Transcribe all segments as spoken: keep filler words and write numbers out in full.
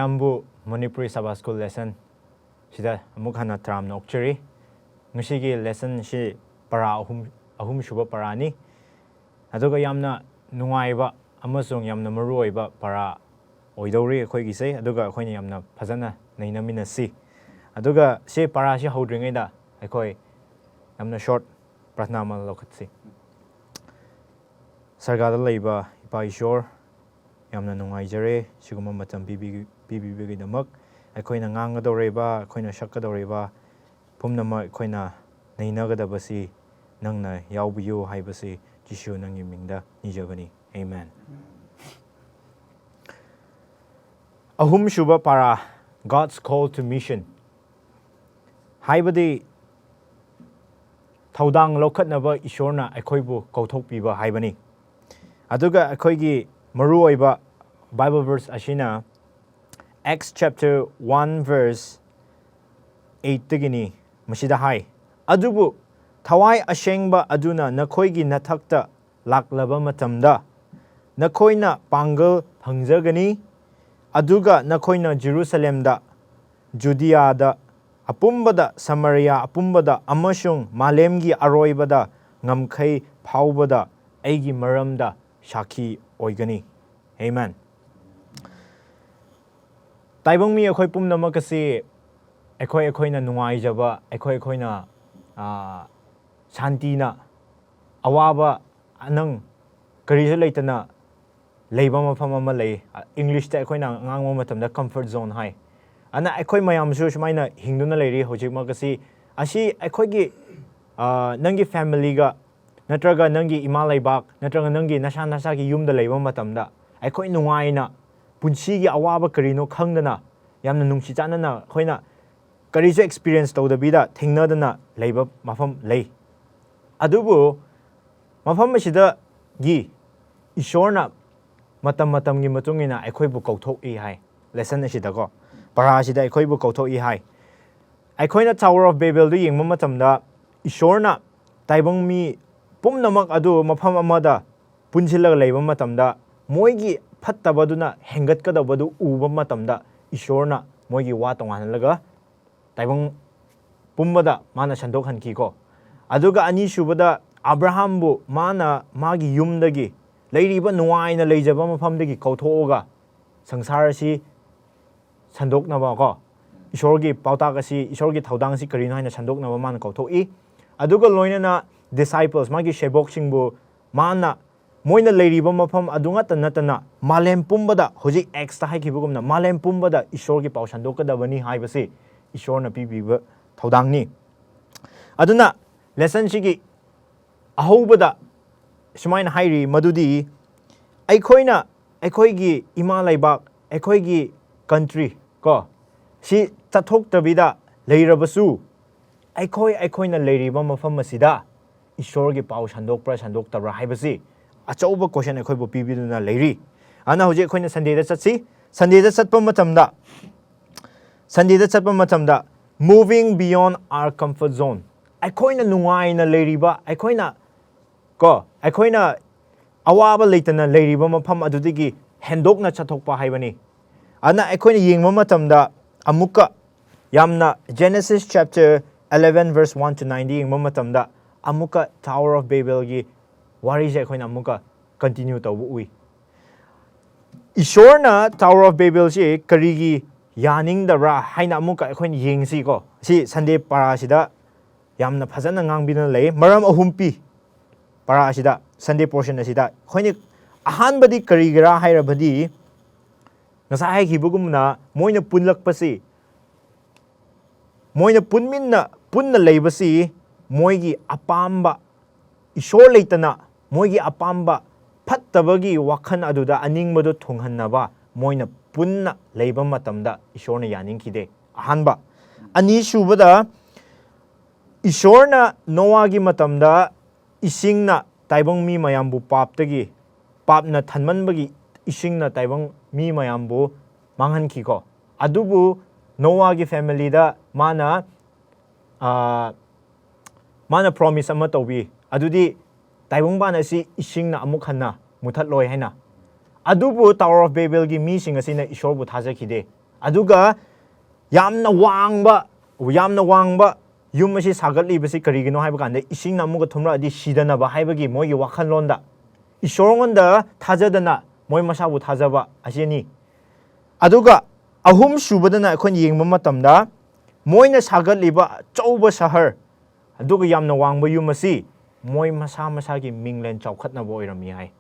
ꯅꯪꯕꯨ ꯃꯅꯤꯄꯨꯔꯤ ꯁꯕꯥ school lesson ꯁꯤꯗ ꯑꯃꯨꯛ ꯍꯟꯅ ꯇꯔꯥꯝꯅ ꯑꯣꯛꯆꯔꯤ꯫ ꯉꯁꯤꯒꯤ ꯂꯦꯁꯟꯁꯤ ꯄꯔꯥ ꯑꯍꯨꯝ, ꯑꯍꯨꯝꯁꯨꯕ ꯄꯔꯥꯅꯤ꯫ ꯑꯗꯨꯒ ꯌꯥꯝꯅ ꯅꯨꯡꯉꯥꯏꯕ ꯑꯃꯁꯨꯡ ꯌꯥꯝꯅ ꯃꯔꯨ ꯑꯣꯏꯕ ꯄꯔꯥ ꯑꯣꯏꯗꯧꯔꯤ ꯑꯩꯈꯣꯏꯒꯤꯁꯦ꯫ ꯑꯗꯨꯒ ꯑꯩꯈꯣꯏꯅ ꯌꯥꯝꯅ ꯐꯖꯅ ꯅꯩꯅꯃꯤꯟꯅꯁꯤ꯫ ꯑꯗꯨꯒ ꯁꯤ ꯄꯔꯥꯁꯤ ꯍꯧꯗ꯭ꯔꯤꯉꯩꯗ ꯑꯩꯈꯣꯏ ꯌꯥꯝꯅ ꯁꯣꯔꯠ ꯄ꯭ꯔꯊꯅꯥ ꯑꯃ ꯂꯧꯈꯠꯁꯤ꯫ ꯁꯔꯒꯥꯗ ꯂꯩꯕ ꯏꯄꯥ ꯏꯁꯣꯔ, ꯌꯥꯝꯅ ꯅꯨꯡꯉꯥꯏꯖꯔꯦ ꯁꯤꯒꯨꯝꯕ ꯃꯇꯝ ꯄꯤꯕꯤ-, ꯄꯤꯕꯤꯕꯒꯤꯗꯃꯛ꯫ ꯑꯩꯈꯣꯏꯅ ꯉꯥꯡꯒꯗꯧꯔꯤꯕ, ꯑꯩꯈꯣꯏꯅ ꯁꯛꯀꯗꯧꯔꯤꯕ ꯄꯨꯝꯅꯃꯛ ꯑꯩꯈꯣꯏꯅ ꯅꯩꯅꯒꯗꯕꯁꯤ ꯅꯪꯅ ꯌꯥꯎꯕꯤꯌꯨ ꯍꯥꯏꯕꯁꯤ ꯖꯤꯁꯨ ꯅꯪꯒꯤ ꯃꯤꯡꯗ ꯅꯤꯖꯕꯅꯤ꯫ ꯑꯦꯃꯦꯟ꯫ ꯑꯍꯨꯝꯁꯨꯕ para, God's Call to Mission꯫ ꯍꯥꯏꯕꯗꯤ ꯊꯧꯗꯥꯡ ꯂꯧꯈꯠꯅꯕ ꯏꯁꯣꯔꯅ ꯑꯩꯈꯣꯏꯕꯨ ꯀꯧꯊꯣꯛꯄꯤꯕ ꯍꯥꯏꯕꯅꯤ꯫ ꯑꯗꯨꯒ ꯑꯩꯈꯣꯏꯒꯤ ꯃꯔꯨꯑꯣꯏꯕ Bible verse ꯑꯁꯤꯅ Acts chapter one verse eight ꯇꯒꯤꯅꯤ꯫ ꯃꯁꯤꯗ ꯍꯥꯏ, "ꯑꯗꯨꯕꯨ ꯊꯋꯥꯏ ꯑꯁꯦꯡꯕ ꯑꯗꯨꯅ ꯅꯈꯣꯏꯒꯤ ꯅꯊꯛꯇ ꯂꯥꯛꯂꯕ ꯃꯇꯝꯗ, ꯅꯈꯣꯏꯅ ꯄꯥꯡꯒꯜ ꯐꯪꯖꯒꯅꯤ, ꯑꯗꯨꯒ ꯅꯈꯣꯏꯅ ꯖꯦꯔꯨꯁꯂꯦꯝꯗ, ꯖꯨꯗꯤꯌꯥꯗ ꯑꯄꯨꯝꯕꯗ, ꯁꯃꯥꯔꯤꯌꯥ ꯑꯄꯨꯝꯕꯗ ꯑꯃꯁꯨꯡ ꯃꯥꯂꯦꯝꯒꯤ ꯑꯔꯣꯏꯕꯗ ꯉꯝꯈꯩ ꯐꯥꯎꯕꯗ ꯑꯩꯒꯤ ꯃꯔꯝꯗ ꯁꯥꯈꯤ ꯑꯣꯏꯒꯅꯤ꯫" ꯑꯦꯃꯦꯟ꯫ ꯇꯥꯏꯕꯪ ꯃꯤ ꯑꯩꯈꯣꯏ ꯄꯨꯝꯅꯃꯛ ꯑꯁꯤ ꯑꯩꯈꯣꯏ ꯑꯩꯈꯣꯏꯅ ꯅꯨꯡꯉꯥꯏꯖꯕ, ꯑꯩꯈꯣꯏ ꯑꯩꯈꯣꯏꯅ, ꯑꯥ, ꯁꯥꯟꯇꯤꯅ, ꯑꯋꯥꯕ, ꯑꯅꯪ ꯀꯔꯤꯁꯨ ꯂꯩꯇꯅ ꯂꯩꯕ ꯃꯐꯝ ꯑꯃ ꯂꯩ꯫ ꯏꯪꯂꯤꯁꯇ ꯑꯩꯈꯣꯏꯅ ꯉꯥꯡꯕ ꯃꯇꯝꯗ comfort zone ꯍꯥꯏ꯫ ꯑꯗꯨꯅ ꯑꯩꯈꯣꯏ ꯃꯌꯥꯝꯁꯨ ꯁꯨꯃꯥꯏꯅ ꯍꯤꯡꯗꯨꯅ ꯂꯩꯔꯤ ꯍꯧꯖꯤꯛꯃꯛ ꯑꯁꯤ꯫ ꯑꯁꯤ ꯑꯩꯈꯣꯏꯒꯤ, ꯑꯥ, ꯅꯪꯒꯤ ꯐꯦꯃꯤꯂꯤꯒ ꯅꯠꯇ꯭ꯔꯒ ꯅꯪꯒꯤ ꯏꯃꯥ ꯂꯩꯕꯥꯛ ꯅꯠꯇ꯭ꯔꯒ ꯅꯪꯒꯤ ꯅꯁꯥ ꯅꯁꯥꯒꯤ ꯌꯨꯝꯗ ꯂꯩꯕ ꯃꯇꯝꯗ ꯑꯩꯈꯣꯏ ꯅꯨꯡꯉꯥꯏꯅ ꯄꯨꯟꯁꯤꯒꯤ ꯑꯋꯥꯕ ꯀꯔꯤꯅꯣ ꯈꯪꯗꯅ ꯌꯥꯝꯅ ꯅꯨꯡꯁꯤ ꯆꯥꯟꯅꯅ ꯑꯩꯈꯣꯏꯅ ꯀꯔꯤꯁꯨ experience ꯇꯧꯗꯕꯤꯗ ꯊꯦꯡꯅꯗꯅ ꯂꯩꯕ ꯃꯐꯝ ꯂꯩ꯫ ꯑꯗꯨꯕꯨ ꯃꯐꯝ ꯑꯁꯤꯗꯒꯤ ꯏꯁꯣꯔꯅ ꯃꯇꯝ ꯃꯇꯝꯒꯤ ꯃꯇꯨꯡ ꯏꯟꯅ ꯑꯩꯈꯣꯏꯕꯨ ꯀꯧꯊꯣꯛꯏ ꯍꯥꯏ꯫ ꯂꯦꯁꯟ ꯑꯁꯤꯗꯀꯣ, ꯄꯔꯥ ꯑꯁꯤꯗ ꯑꯩꯈꯣꯏꯕꯨ ꯀꯧꯊꯣꯛꯏ ꯍꯥꯏ꯫ ꯑꯩꯈꯣꯏꯅ Tower of Babelꯗꯨ ꯌꯦꯡꯕ ꯃꯇꯝꯗ ꯏꯁꯣꯔꯅ ꯇꯥꯏꯕꯪ ꯃꯤ ꯄꯨꯝꯅꯃꯛ ꯑꯗꯨ ꯃꯐꯝ ꯑꯃꯗ ꯄꯨꯟꯁꯤꯜꯂꯒ ꯂꯩꯕ ꯃꯇꯝꯗ ꯃꯣꯏꯒꯤ ꯐꯠꯇꯕꯗꯨꯅ ꯍꯦꯟꯒꯠꯀꯗꯧꯕꯗꯨ ꯎꯕ ꯃꯇꯝꯗ ꯏꯁꯣꯔꯅ ꯃꯣꯏꯒꯤ ꯋꯥ ꯇꯣꯉꯥꯟꯍꯜꯂꯒ ꯇꯥꯏꯕꯪ ꯄꯨꯝꯕꯗ ꯃꯥꯅ ꯁꯟꯗꯣꯛꯍꯟꯈꯤꯀꯣ꯫ ꯑꯗꯨꯒ ꯑꯅꯤꯁꯨꯕꯗ, ꯑꯕ꯭ꯔꯥꯍꯥꯝꯕꯨ ꯃꯥꯅ ꯃꯥꯒꯤ ꯌꯨꯝꯗꯒꯤ, ꯂꯩꯔꯤꯕ ꯅꯨꯡꯉꯥꯏꯅ ꯂꯩꯖꯕ ꯃꯐꯝꯗꯒꯤ ꯀꯧꯊꯣꯛꯑꯒ ꯁꯪꯁꯥꯔ ꯑꯁꯤ ꯁꯟꯗꯣꯛꯅꯕ ꯀꯣ, ꯏꯁꯣꯔꯒꯤ ꯄꯥꯎꯇꯥꯛ ꯑꯁꯤ, ꯏꯁꯣꯔꯒꯤ ꯊꯧꯗꯥꯡ ꯑꯁꯤ ꯀꯔꯤꯅꯣ ꯍꯥꯏꯅ ꯁꯟꯗꯣꯛꯅꯕ ꯃꯥꯅ ꯀꯧꯊꯣꯛꯏ꯫ ꯑꯗꯨꯒ ꯂꯣꯏꯅꯅ disciples, ꯃꯥꯒꯤ ꯁꯦꯕꯣꯛꯁꯤꯡꯕꯨ ꯃꯥꯅ ꯃꯣꯏꯅ ꯂꯩꯔꯤꯕ ꯃꯐꯝ ꯑꯗꯨ ꯉꯠꯇ ꯅꯠꯇꯅ ꯃꯥꯂꯦꯝ ꯄꯨꯝꯕꯗ, ꯍꯧꯖꯤꯛ ꯑꯦꯛꯁꯇ ꯍꯥꯏꯈꯤꯕꯒꯨꯝꯅ, ꯃꯥꯂꯦꯝ ꯄꯨꯝꯕꯗ ꯏꯁꯣꯔꯒꯤ ꯄꯥꯎ ꯁꯟꯗꯣꯛꯀꯗꯕꯅꯤ ꯍꯥꯏꯕꯁꯤ ꯏꯁꯣꯔꯅ ꯄꯤꯕꯤꯕ ꯊꯧꯗꯥꯡꯅꯤ꯫ ꯑꯗꯨꯅ ꯂꯦꯁꯟꯁꯤꯒꯤ ꯑꯍꯧꯕꯗ ꯁꯨꯃꯥꯏꯅ ꯍꯥꯏꯔꯤ ꯃꯗꯨꯗꯤ, ꯑꯩꯈꯣꯏꯅ ꯑꯩꯈꯣꯏꯒꯤ ꯏꯃꯥ ꯂꯩꯕꯥꯛ, ꯑꯩꯈꯣꯏꯒꯤ ꯀꯟꯇ꯭ꯔꯤ ꯀꯣ, ꯁꯤ ꯆꯠꯊꯣꯛꯇꯕꯤꯗ ꯂꯩꯔꯕꯁꯨ, ꯑꯩꯈꯣꯏ ꯑꯩꯈꯣꯏꯅ ꯂꯩꯔꯤꯕ ꯃꯐꯝ ꯑꯁꯤꯗ ꯏꯁꯣꯔꯒꯤ ꯄꯥꯎ ꯁꯟꯗꯣꯛꯄ꯭ꯔꯥ ꯁꯟꯗꯣꯛꯇꯕ꯭ꯔꯥ ꯍꯥꯏꯕꯁꯤ ꯑꯆꯧꯕ ꯀꯣꯏꯁꯟ ꯑꯩꯈꯣꯏꯕꯨ ꯄꯤꯕꯤꯗꯨꯅ ꯂꯩꯔꯤ꯫ ꯑꯗꯨꯅ ꯍꯧꯖꯤꯛ ꯑꯩꯈꯣꯏꯅ ꯁꯟꯗꯦꯗ ꯆꯠꯁꯤ꯫ ꯁꯟꯗꯦꯗ ꯆꯠꯄ ꯃꯇꯝꯗ, ꯁꯟꯗꯦꯗ ꯆꯠꯄ ꯃꯇꯝꯗ, moving beyond our comfort zone, ꯑꯩꯈꯣꯏꯅ ꯅꯨꯡꯉꯥꯏꯅ ꯂꯩꯔꯤꯕ, ꯑꯩꯈꯣꯏꯅ ꯀꯣ, ꯑꯩꯈꯣꯏꯅ ꯑꯋꯥꯕ ꯂꯩꯇꯅ ꯂꯩꯔꯤꯕ ꯃꯐꯝ ꯑꯗꯨꯗꯒꯤ ꯍꯦꯟꯗꯣꯛꯅ ꯆꯠꯊꯣꯛꯄ ꯍꯥꯏꯕꯅꯤ꯫ ꯑꯗꯨꯅ ꯑꯩꯈꯣꯏꯅ ꯌꯦꯡꯕ ꯃꯇꯝꯗ, ꯑꯃꯨꯛꯀ ꯌꯥꯝꯅ, Genesis chapter eleven verse one to nineꯗ ꯌꯦꯡꯕ ꯃꯇꯝꯗ, ꯑꯃꯨꯛꯀ Tower of Babelꯒꯤ ꯋꯥꯔꯤꯁꯦ ꯑꯩꯈꯣꯏꯅ ꯑꯃꯨꯛꯀ continue ꯇꯧꯕ ꯎꯏ꯫ ꯏꯁꯣꯔꯅ Tower of Babelꯁꯤ ꯀꯔꯤꯒꯤ ꯌꯥꯅꯤꯡꯗꯕ꯭ꯔꯥ ꯍꯥꯏꯅ ꯑꯃꯨꯛꯀ ꯑꯩꯈꯣꯏꯅ ꯌꯦꯡꯁꯤꯀꯣ꯫ ꯁꯤ ꯁꯟꯗꯦ ꯄꯥꯔꯥꯁꯤꯗ ꯌꯥꯝꯅ ꯐꯖꯅ ꯉꯥꯡꯕꯤꯗꯨꯅ ꯂꯩ꯫ ꯃꯔꯝ ꯑꯍꯨꯝ ꯄꯤ ꯄꯥꯔꯥ ꯑꯁꯤꯗ, ꯁꯟꯗꯦ ꯄꯣꯔꯁꯟ ꯑꯁꯤꯗ꯫ ꯑꯩꯈꯣꯏꯅ ꯑꯍꯥꯟꯕꯗꯤ ꯀꯔꯤꯒꯤꯔꯥ ꯍꯥꯏꯔꯕꯗꯤ, ꯉꯁꯥꯏ ꯍꯥꯏꯈꯤꯕꯒꯨꯝꯅ, ꯃꯣꯏꯅ ꯄꯨꯜꯂꯛꯄꯁꯤ, ꯃꯣꯏꯅ ꯄꯨꯟꯃꯤꯟꯅ, ꯄꯨꯟꯅ ꯂꯩꯕꯁꯤ ꯃꯣꯏꯒꯤ ꯑꯄꯥꯝꯕ, ꯏꯁꯣꯔ ꯂꯩꯇꯅ ꯃꯣꯏꯒꯤ ꯑꯄꯥꯝꯕ ꯐꯠꯇꯕꯒꯤ ꯋꯥꯈꯜ ꯑꯗꯨꯗ ꯑꯅꯤꯡꯕꯗꯨ ꯊꯨꯡꯍꯟꯅꯕ ꯃꯣꯏꯅ ꯄꯨꯟꯅ ꯂꯩꯕ ꯃꯇꯝꯗ ꯏꯁꯣꯔꯅ ꯌꯥꯅꯤꯡꯈꯤꯗꯦ꯫ ꯑꯍꯥꯟꯕ꯫ ꯑꯅꯤꯁꯨꯕꯗ, ꯏꯁꯣꯔꯅ ꯅꯣꯋꯥꯒꯤ ꯃꯇꯝꯗ ꯏꯁꯤꯡꯅ ꯇꯥꯏꯕꯪ ꯃꯤ ꯃꯌꯥꯝꯕꯨ ꯄꯥꯞꯇꯒꯤ, ꯄꯥꯞꯅ ꯊꯟꯃꯟꯕꯒꯤ ꯏꯁꯤꯡꯅ ꯇꯥꯏꯕꯪ ꯃꯤ ꯃꯌꯥꯝꯕꯨ ꯃꯥꯡꯍꯟꯈꯤꯀꯣ꯫ ꯑꯗꯨꯕꯨ ꯅꯣꯋꯥꯒꯤ ꯐꯦꯃꯤꯂꯤꯗ ꯃꯥꯅ, ꯑꯥ, ꯃꯥꯅ ꯄ꯭ꯔꯣꯃꯤꯁ ꯑꯃ ꯇꯧꯕꯤ, ꯑꯗꯨꯗꯤ ꯇꯥꯏꯕꯪꯄꯥꯟ ꯑꯁꯤ ꯏꯁꯤꯡꯅ ꯑꯃꯨꯛ ꯍꯟꯅ ꯃꯨꯊꯠꯂꯣꯏ ꯍꯥꯏꯅ꯫ ꯑꯗꯨꯕꯨ Tower of Babelꯒꯤ ꯃꯤꯁꯤꯡ ꯑꯁꯤꯅ ꯏꯁꯣꯔꯕꯨ ꯊꯥꯖꯈꯤꯗꯦ꯫ ꯑꯗꯨꯒ ꯌꯥꯝꯅ ꯋꯥꯡꯕ, ꯌꯥꯝꯅ ꯋꯥꯡꯕ ꯌꯨꯝ ꯑꯁꯤ ꯁꯥꯒꯠꯂꯤꯕꯁꯤ ꯀꯔꯤꯒꯤꯅꯣ ꯍꯥꯏꯕ ꯀꯥꯟꯗ, ꯏꯁꯤꯡꯅ ꯑꯃꯨꯛꯀ ꯊꯨꯝꯂꯛꯑꯗꯤ ꯁꯤꯗꯅꯕ ꯍꯥꯏꯕꯒꯤ ꯃꯣꯏꯒꯤ ꯋꯥꯈꯜꯂꯣꯟꯗ, ꯏꯁꯣꯔꯉꯣꯟꯗ ꯊꯥꯖꯗꯅ ꯃꯣꯏ ꯃꯁꯥꯕꯨ ꯊꯥꯖꯕ ꯑꯁꯤꯅꯤ꯫ ꯑꯗꯨꯒ ꯑꯍꯨꯝ ꯁꯨꯕꯗꯅ ꯑꯩꯈꯣꯏꯅ ꯌꯦꯡꯕ ꯃꯇꯝꯗ, ꯃꯣꯏꯅ ꯁꯥꯒꯠꯂꯤꯕ ꯑꯆꯧꯕ ꯁꯍꯔ, ꯑꯗꯨꯒ ꯌꯥꯝꯅ ꯋꯥꯡꯕ ꯌꯨꯝ ꯑꯁꯤ ꯃꯣꯏ ꯃꯁꯥ ꯃꯁꯥꯒꯤ ꯃꯤꯡꯂꯦꯟ ꯆꯥꯎꯈꯠꯅꯕ ꯑꯣꯏꯔꯝꯃꯤ ꯍꯥꯏ꯫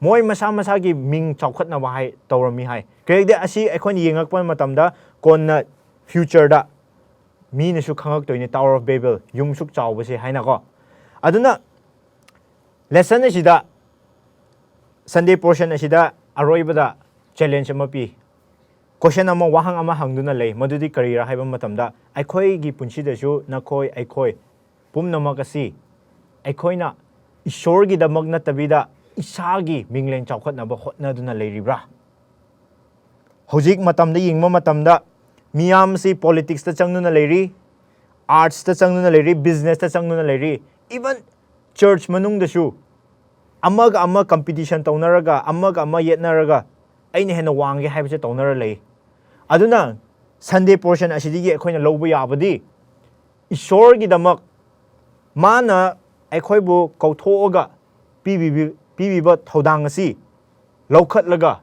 ꯃꯣꯏ ꯃꯁꯥ ꯃꯁꯥꯒꯤ ꯃꯤꯡ ꯆꯥꯎꯈꯠꯅꯕ ꯍꯥꯏ ꯇꯧꯔꯝꯃꯤ ꯍꯥꯏ꯫ ꯀꯔꯤꯒꯤꯗꯤ, ꯑꯁꯤ ꯑꯩꯈꯣꯏꯅ ꯌꯦꯡꯉꯛꯄ ꯃꯇꯝꯗ ꯀꯣꯟꯅ future ꯗ ꯃꯤꯅꯁꯨ ꯈꯪꯉꯛꯇꯣꯏꯅꯤ, Tower of Babel, ꯌꯨꯝ ꯁꯨꯛ ꯆꯥꯎꯕꯁꯦ ꯍꯥꯏꯅꯀꯣ꯫ ꯑꯗꯨꯅ lesson ꯑꯁꯤꯗ, Sunday portion ꯑꯁꯤꯗ ꯑꯔꯣꯏꯕꯗ challenge ꯑꯃ ꯄꯤ꯫ Question ꯑꯃ, ꯋꯥꯍꯪ ꯑꯃ ꯍꯪꯗꯨꯅ ꯂꯩ꯫ ꯃꯗꯨꯗꯤ ꯀꯔꯤꯔꯥ ꯍꯥꯏꯕ ꯃꯇꯝꯗ, ꯑꯩꯈꯣꯏꯒꯤ ꯄꯨꯟꯁꯤꯗꯁꯨ ꯅꯈꯣꯏ, ꯑꯩꯈꯣꯏ ꯄꯨꯝꯅꯃꯛ ꯑꯁꯤ ꯑꯩꯈꯣꯏꯅ ꯏꯁꯣꯔꯒꯤꯗꯃꯛ ꯅꯠꯇꯕꯤꯗ ꯏꯁꯥꯒꯤ ꯃꯤꯡꯂꯦꯟ ꯆꯥꯎꯈꯠꯅꯕ ꯍꯣꯠꯅꯗꯨꯅ ꯂꯩꯔꯤꯕ꯭ꯔꯥ? ꯍꯧꯖꯤꯛ ꯃꯇꯝꯗ ꯌꯦꯡꯕ ꯃꯇꯝꯗ, ꯃꯤꯌꯥꯝꯁꯤ politics ꯇ ꯆꯪꯗꯨꯅ ꯂꯩꯔꯤ, arts ꯇ ꯆꯪꯗꯨꯅ ꯂꯩꯔꯤ, business ꯇ ꯆꯪꯗꯨꯅ ꯂꯩꯔꯤ, even church ꯃꯅꯨꯡꯗꯁꯨ ꯑꯃꯒ ꯑꯃ competition ꯇꯧꯅꯔꯒ, ꯑꯃꯒ ꯑꯃ ꯌꯦꯠꯅꯔꯒ, ꯑꯩꯅ ꯍꯦꯟꯅ ꯋꯥꯡꯒꯦ ꯍꯥꯏꯕꯁꯦ ꯇꯧꯅꯔ ꯂꯩ꯫ ꯑꯗꯨꯅ Sunday portion ꯑꯁꯤꯗꯒꯤ ꯑꯩꯈꯣꯏꯅ ꯂꯧꯕ ꯌꯥꯕꯗꯤ, ꯏꯁꯣꯔꯒꯤꯗꯃꯛ ꯃꯥꯅ ꯑꯩꯈꯣꯏꯕꯨ ꯀꯧꯊꯣꯛꯑꯒ ꯄꯤꯕꯤꯕ, ꯄꯤꯕꯤꯕ ꯊꯧꯗꯥꯡ ꯑꯁꯤ ꯂꯧꯈꯠꯂꯒ,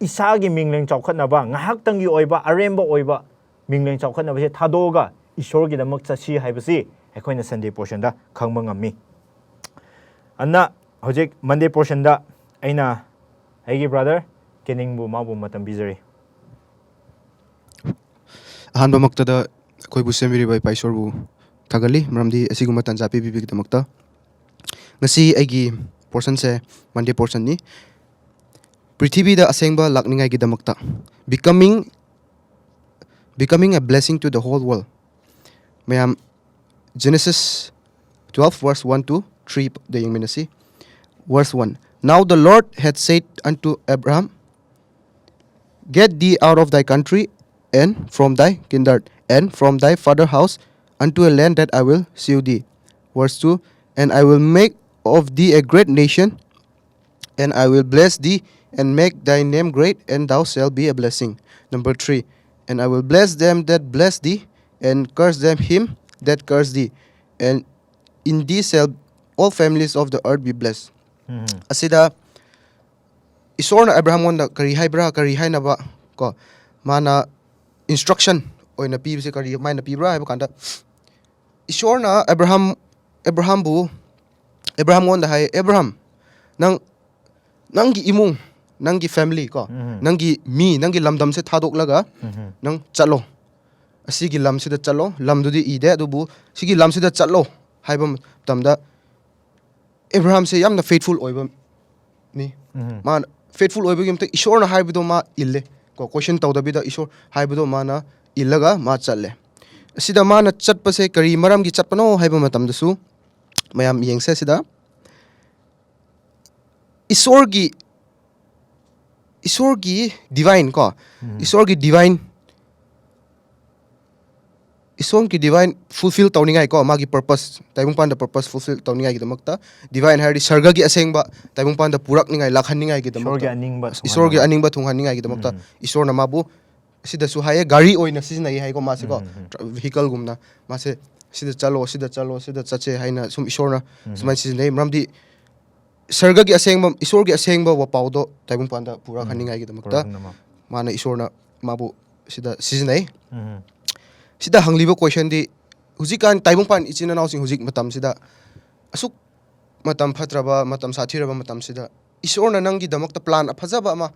ꯏꯁꯥꯒꯤ ꯃꯤꯡꯂꯦꯟ ꯆꯥꯎꯈꯠꯅꯕ, ꯉꯥꯏꯍꯥꯛꯇꯪꯒꯤ ꯑꯣꯏꯕ, ꯑꯔꯦꯝꯕ ꯑꯣꯏꯕ ꯃꯤꯡꯂꯦꯟ ꯆꯥꯎꯈꯠꯅꯕꯁꯦ ꯊꯥꯗꯣꯛꯑꯒ ꯏꯁꯣꯔꯒꯤꯗꯃꯛ ꯆꯠꯁꯤ ꯍꯥꯏꯕꯁꯤ ꯑꯩꯈꯣꯏꯅ Sunday portion ꯗ ꯈꯪꯕ ꯉꯝꯃꯤ꯫ ꯑꯗꯨꯅ ꯍꯧꯖꯤꯛ Monday portion ꯗ ꯑꯩꯅ ꯑꯩꯒꯤ brother ꯀꯦꯅꯤꯡꯕꯨ, ꯃꯥꯕꯨ ꯃꯇꯝ ꯄꯤꯖꯔꯤ꯫ ꯑꯍꯥꯟꯕꯃꯛꯇꯗ ꯑꯩꯈꯣꯏꯕꯨ ꯁꯦꯝꯕꯤꯔꯤꯕ ꯏꯄꯥ ꯏꯁꯣꯔꯕꯨ ꯊꯥꯒꯠꯂꯤ, ꯃꯔꯝꯗꯤ ꯑꯁꯤꯒꯨꯝꯕ ꯇꯥꯟꯖꯥ ꯄꯤꯕꯤꯕꯒꯤꯗꯃꯛꯇ꯫ ꯉꯁꯤ ꯑꯩꯒꯤ portion ꯁꯦ Monday portion ꯅꯤ꯫ ꯄ꯭ꯔꯤꯊꯤꯕꯤꯗ ꯑꯁꯦꯡꯕ ꯂꯥꯛꯅꯤꯡꯉꯥꯏꯒꯤꯗꯃꯛꯇ, becoming, becoming a blessing to the whole world꯫ ꯃꯌꯥꯝ, Genesis twelve verse one to three the ꯌꯦꯡꯃꯤꯟꯅꯁꯤ꯫ Verse one. Now the Lord had said unto Abraham, Get thee out of thy country, and from thy kindred, and from thy father's house, unto a land that I will shew thee. Verse two. And I will make of thee a great nation, and I will bless thee and make thy name great, and thou shalt be a blessing. Number three, and I will bless them that bless thee, and curse them him that curse thee, and in thee shall all families of the earth be blessed. ꯑꯁꯤꯗ ꯏꯁꯣꯔꯅ ꯑꯦꯕ꯭ꯔꯥꯍꯥꯝꯉꯣꯟꯗ ꯀꯔꯤ ꯍꯥꯏꯕ꯭ꯔꯥ, ꯀꯔꯤ ꯍꯥꯏꯅꯕ ꯀꯣ, ꯃꯥꯅ instruction ꯑꯣꯏꯅ ꯄꯤꯕꯁꯦ ꯀꯔꯤ ꯀꯃꯥꯏꯅ ꯄꯤꯕ꯭ꯔꯥ ꯍꯥꯏꯕ ꯀꯥꯟꯗ, ꯏꯁꯣꯔꯅ ꯑꯦꯕ꯭ꯔꯥꯍꯥꯝ ꯑꯦꯕ꯭ꯔꯥꯍꯥꯝꯕꯨ ꯑꯦꯕ꯭ꯔꯥꯍꯥꯝꯉꯣꯟꯗ ꯍꯥꯏ, "ꯑꯦꯕ꯭ꯔꯥꯍꯥꯝ, ꯅꯪ ꯅꯪꯒꯤ ꯏꯃꯨꯡ, ꯅꯪꯒꯤ ꯐꯦꯃꯤꯂꯤ ꯀꯣ, ꯅꯪꯒꯤ ꯃꯤ, ꯅꯪꯒꯤ ꯂꯝꯗꯝꯁꯦ ꯊꯥꯗꯣꯛꯂꯒ ꯅꯪ ꯆꯠꯂꯣ꯫ ꯑꯁꯤꯒꯤ ꯂꯝꯁꯤꯗ ꯆꯠꯂꯣ꯫ ꯂꯝꯗꯨꯗꯤ ꯏꯗꯦ, ꯑꯗꯨꯕꯨ ꯁꯤꯒꯤ ꯂꯝꯁꯤꯗ ꯆꯠꯂꯣ" ꯍꯥꯏꯕ ꯃꯇꯝꯗ ꯑꯦꯕ꯭ꯔꯥꯍꯥꯝꯁꯦ ꯌꯥꯝꯅ ꯐꯦꯠꯐꯨꯜ ꯑꯣꯏꯕ ꯃꯤ꯫ ꯃꯥꯅ ꯐꯦꯠꯐꯨꯜ ꯑꯣꯏꯕꯒꯤ ꯃꯇꯨꯡ ꯏꯁꯣꯔꯅ ꯍꯥꯏꯕꯗꯣ ꯃꯥ ꯏꯜꯂꯦ ꯀꯣ, ꯀꯣꯏꯁꯟ ꯇꯧꯗꯕꯤꯗ ꯏꯁꯣꯔ ꯍꯥꯏꯕꯗꯣ ꯃꯥꯅ ꯏꯜꯂꯒ ꯃꯥ ꯆꯠꯂꯦ꯫ ꯑꯁꯤꯗ ꯃꯥꯅ ꯆꯠꯄꯁꯦ ꯀꯔꯤ ꯃꯔꯝꯒꯤ ꯆꯠꯄꯅꯣ ꯍꯥꯏꯕ ꯃꯇꯝꯗꯁꯨ ꯃꯌꯥꯝ ꯌꯦꯡꯁꯦ꯫ ꯑꯁꯤꯗ ꯏꯁꯣꯔꯒꯤ ꯏꯁꯣꯔꯒꯤ ꯗꯤꯚꯥꯏꯟ ꯀꯣ, ꯏꯁꯣꯔꯒꯤ ꯗꯤꯚꯥꯏꯟ ꯏꯁꯣꯔꯒꯤ ꯗꯤꯚꯥꯏꯟ ꯐꯨꯜꯐꯤꯜ ꯇꯧꯅꯤꯡꯉꯥꯏ ꯀꯣ, ꯃꯥꯒꯤ ꯄꯔꯄꯁ, ꯇꯥꯏꯕꯪꯄꯥꯟꯗ ꯄꯔꯄꯁ ꯐꯨꯜꯐꯤꯜ ꯇꯧꯅꯤꯡꯉꯥꯏꯒꯤꯗꯃꯛꯇ, ꯗꯤꯚꯥꯏꯟ ꯍꯥꯏꯔꯗꯤ ꯁꯔꯒꯒꯤ ꯑꯁꯦꯡꯕ ꯇꯥꯏꯕꯪꯄꯥꯟꯗ ꯄꯨꯔꯛꯅꯤꯡꯉꯥꯏ, ꯂꯥꯛꯍꯟꯅꯤꯡꯉꯥꯏꯒꯤꯗꯃꯛꯇ, ꯏꯁꯣꯔꯒꯤ ꯑꯅꯤꯡꯕ ꯏꯁꯣꯔꯒꯤ ꯊꯨꯡꯍꯟꯅꯕ꯫ ꯑꯅꯤꯡꯕ ꯊꯨꯡꯍꯟꯅꯤꯡꯉꯥꯏꯒꯤꯗꯃꯛꯇ ꯏꯁꯣꯔꯅ ꯃꯥꯕꯨ ꯁꯤꯗꯁꯨ ꯍꯥꯏꯌꯦ, ꯒꯥꯔꯤ ꯑꯣꯏꯅ ꯁꯤꯖꯤꯟꯅꯩ ꯍꯥꯏꯀꯣ ꯃꯥꯁꯦꯀꯣ, ꯚꯤꯍꯤꯀꯜꯒꯨꯝꯅ ꯃꯥꯁꯦ ꯁꯤꯗ ꯆꯠꯂꯣ, ꯁꯤꯗ ꯆꯠꯂꯣ, ꯁꯤꯗ ꯆꯠꯁꯦ ꯍꯥꯏꯅ ꯁꯨꯝ ꯏꯁꯣꯔꯅ ꯁꯨꯃꯥꯏꯅ ꯁꯤꯖꯤꯟꯅꯩ꯫ ꯃꯔꯝꯗꯤ ꯁꯔꯒꯒꯤ ꯑꯁꯦꯡꯕ, ꯏꯁꯣꯔꯒꯤ ꯑꯁꯦꯡꯕ ꯋꯥꯄꯥꯎꯗꯣ ꯇꯥꯏꯕꯪꯄꯥꯟꯗ ꯄꯨꯔꯛꯍꯟꯅꯤꯡꯉꯥꯏꯒꯤꯗꯃꯛꯇ ꯄꯨꯔꯛꯅꯕ꯫ ꯃꯥꯅ ꯏꯁꯣꯔꯅ ꯃꯥꯕꯨ ꯁꯤꯗ ꯁꯤꯖꯤꯟꯅꯩ꯫ ꯎꯝ. ꯁꯤꯗ ꯍꯪꯂꯤꯕ ꯀꯣꯏꯁꯟꯗꯤ, ꯍꯧꯖꯤꯛꯀꯥꯟ ꯇꯥꯏꯕꯪꯄꯥꯟ ꯏꯆꯤꯟ ꯏꯅꯥꯎꯁꯤꯡ ꯍꯧꯖꯤꯛ ꯃꯇꯝꯁꯤꯗ ꯑꯁꯨꯛ ꯃꯇꯝ ꯐꯠꯇ꯭ꯔꯕ, ꯃꯇꯝ ꯁꯥꯊꯤꯔꯕ ꯃꯇꯝꯁꯤꯗ ꯏꯁꯣꯔꯅ ꯅꯪꯒꯤꯗꯃꯛꯇ ꯄ꯭ꯂꯥꯟ ꯑꯐꯖꯕ ꯑꯃ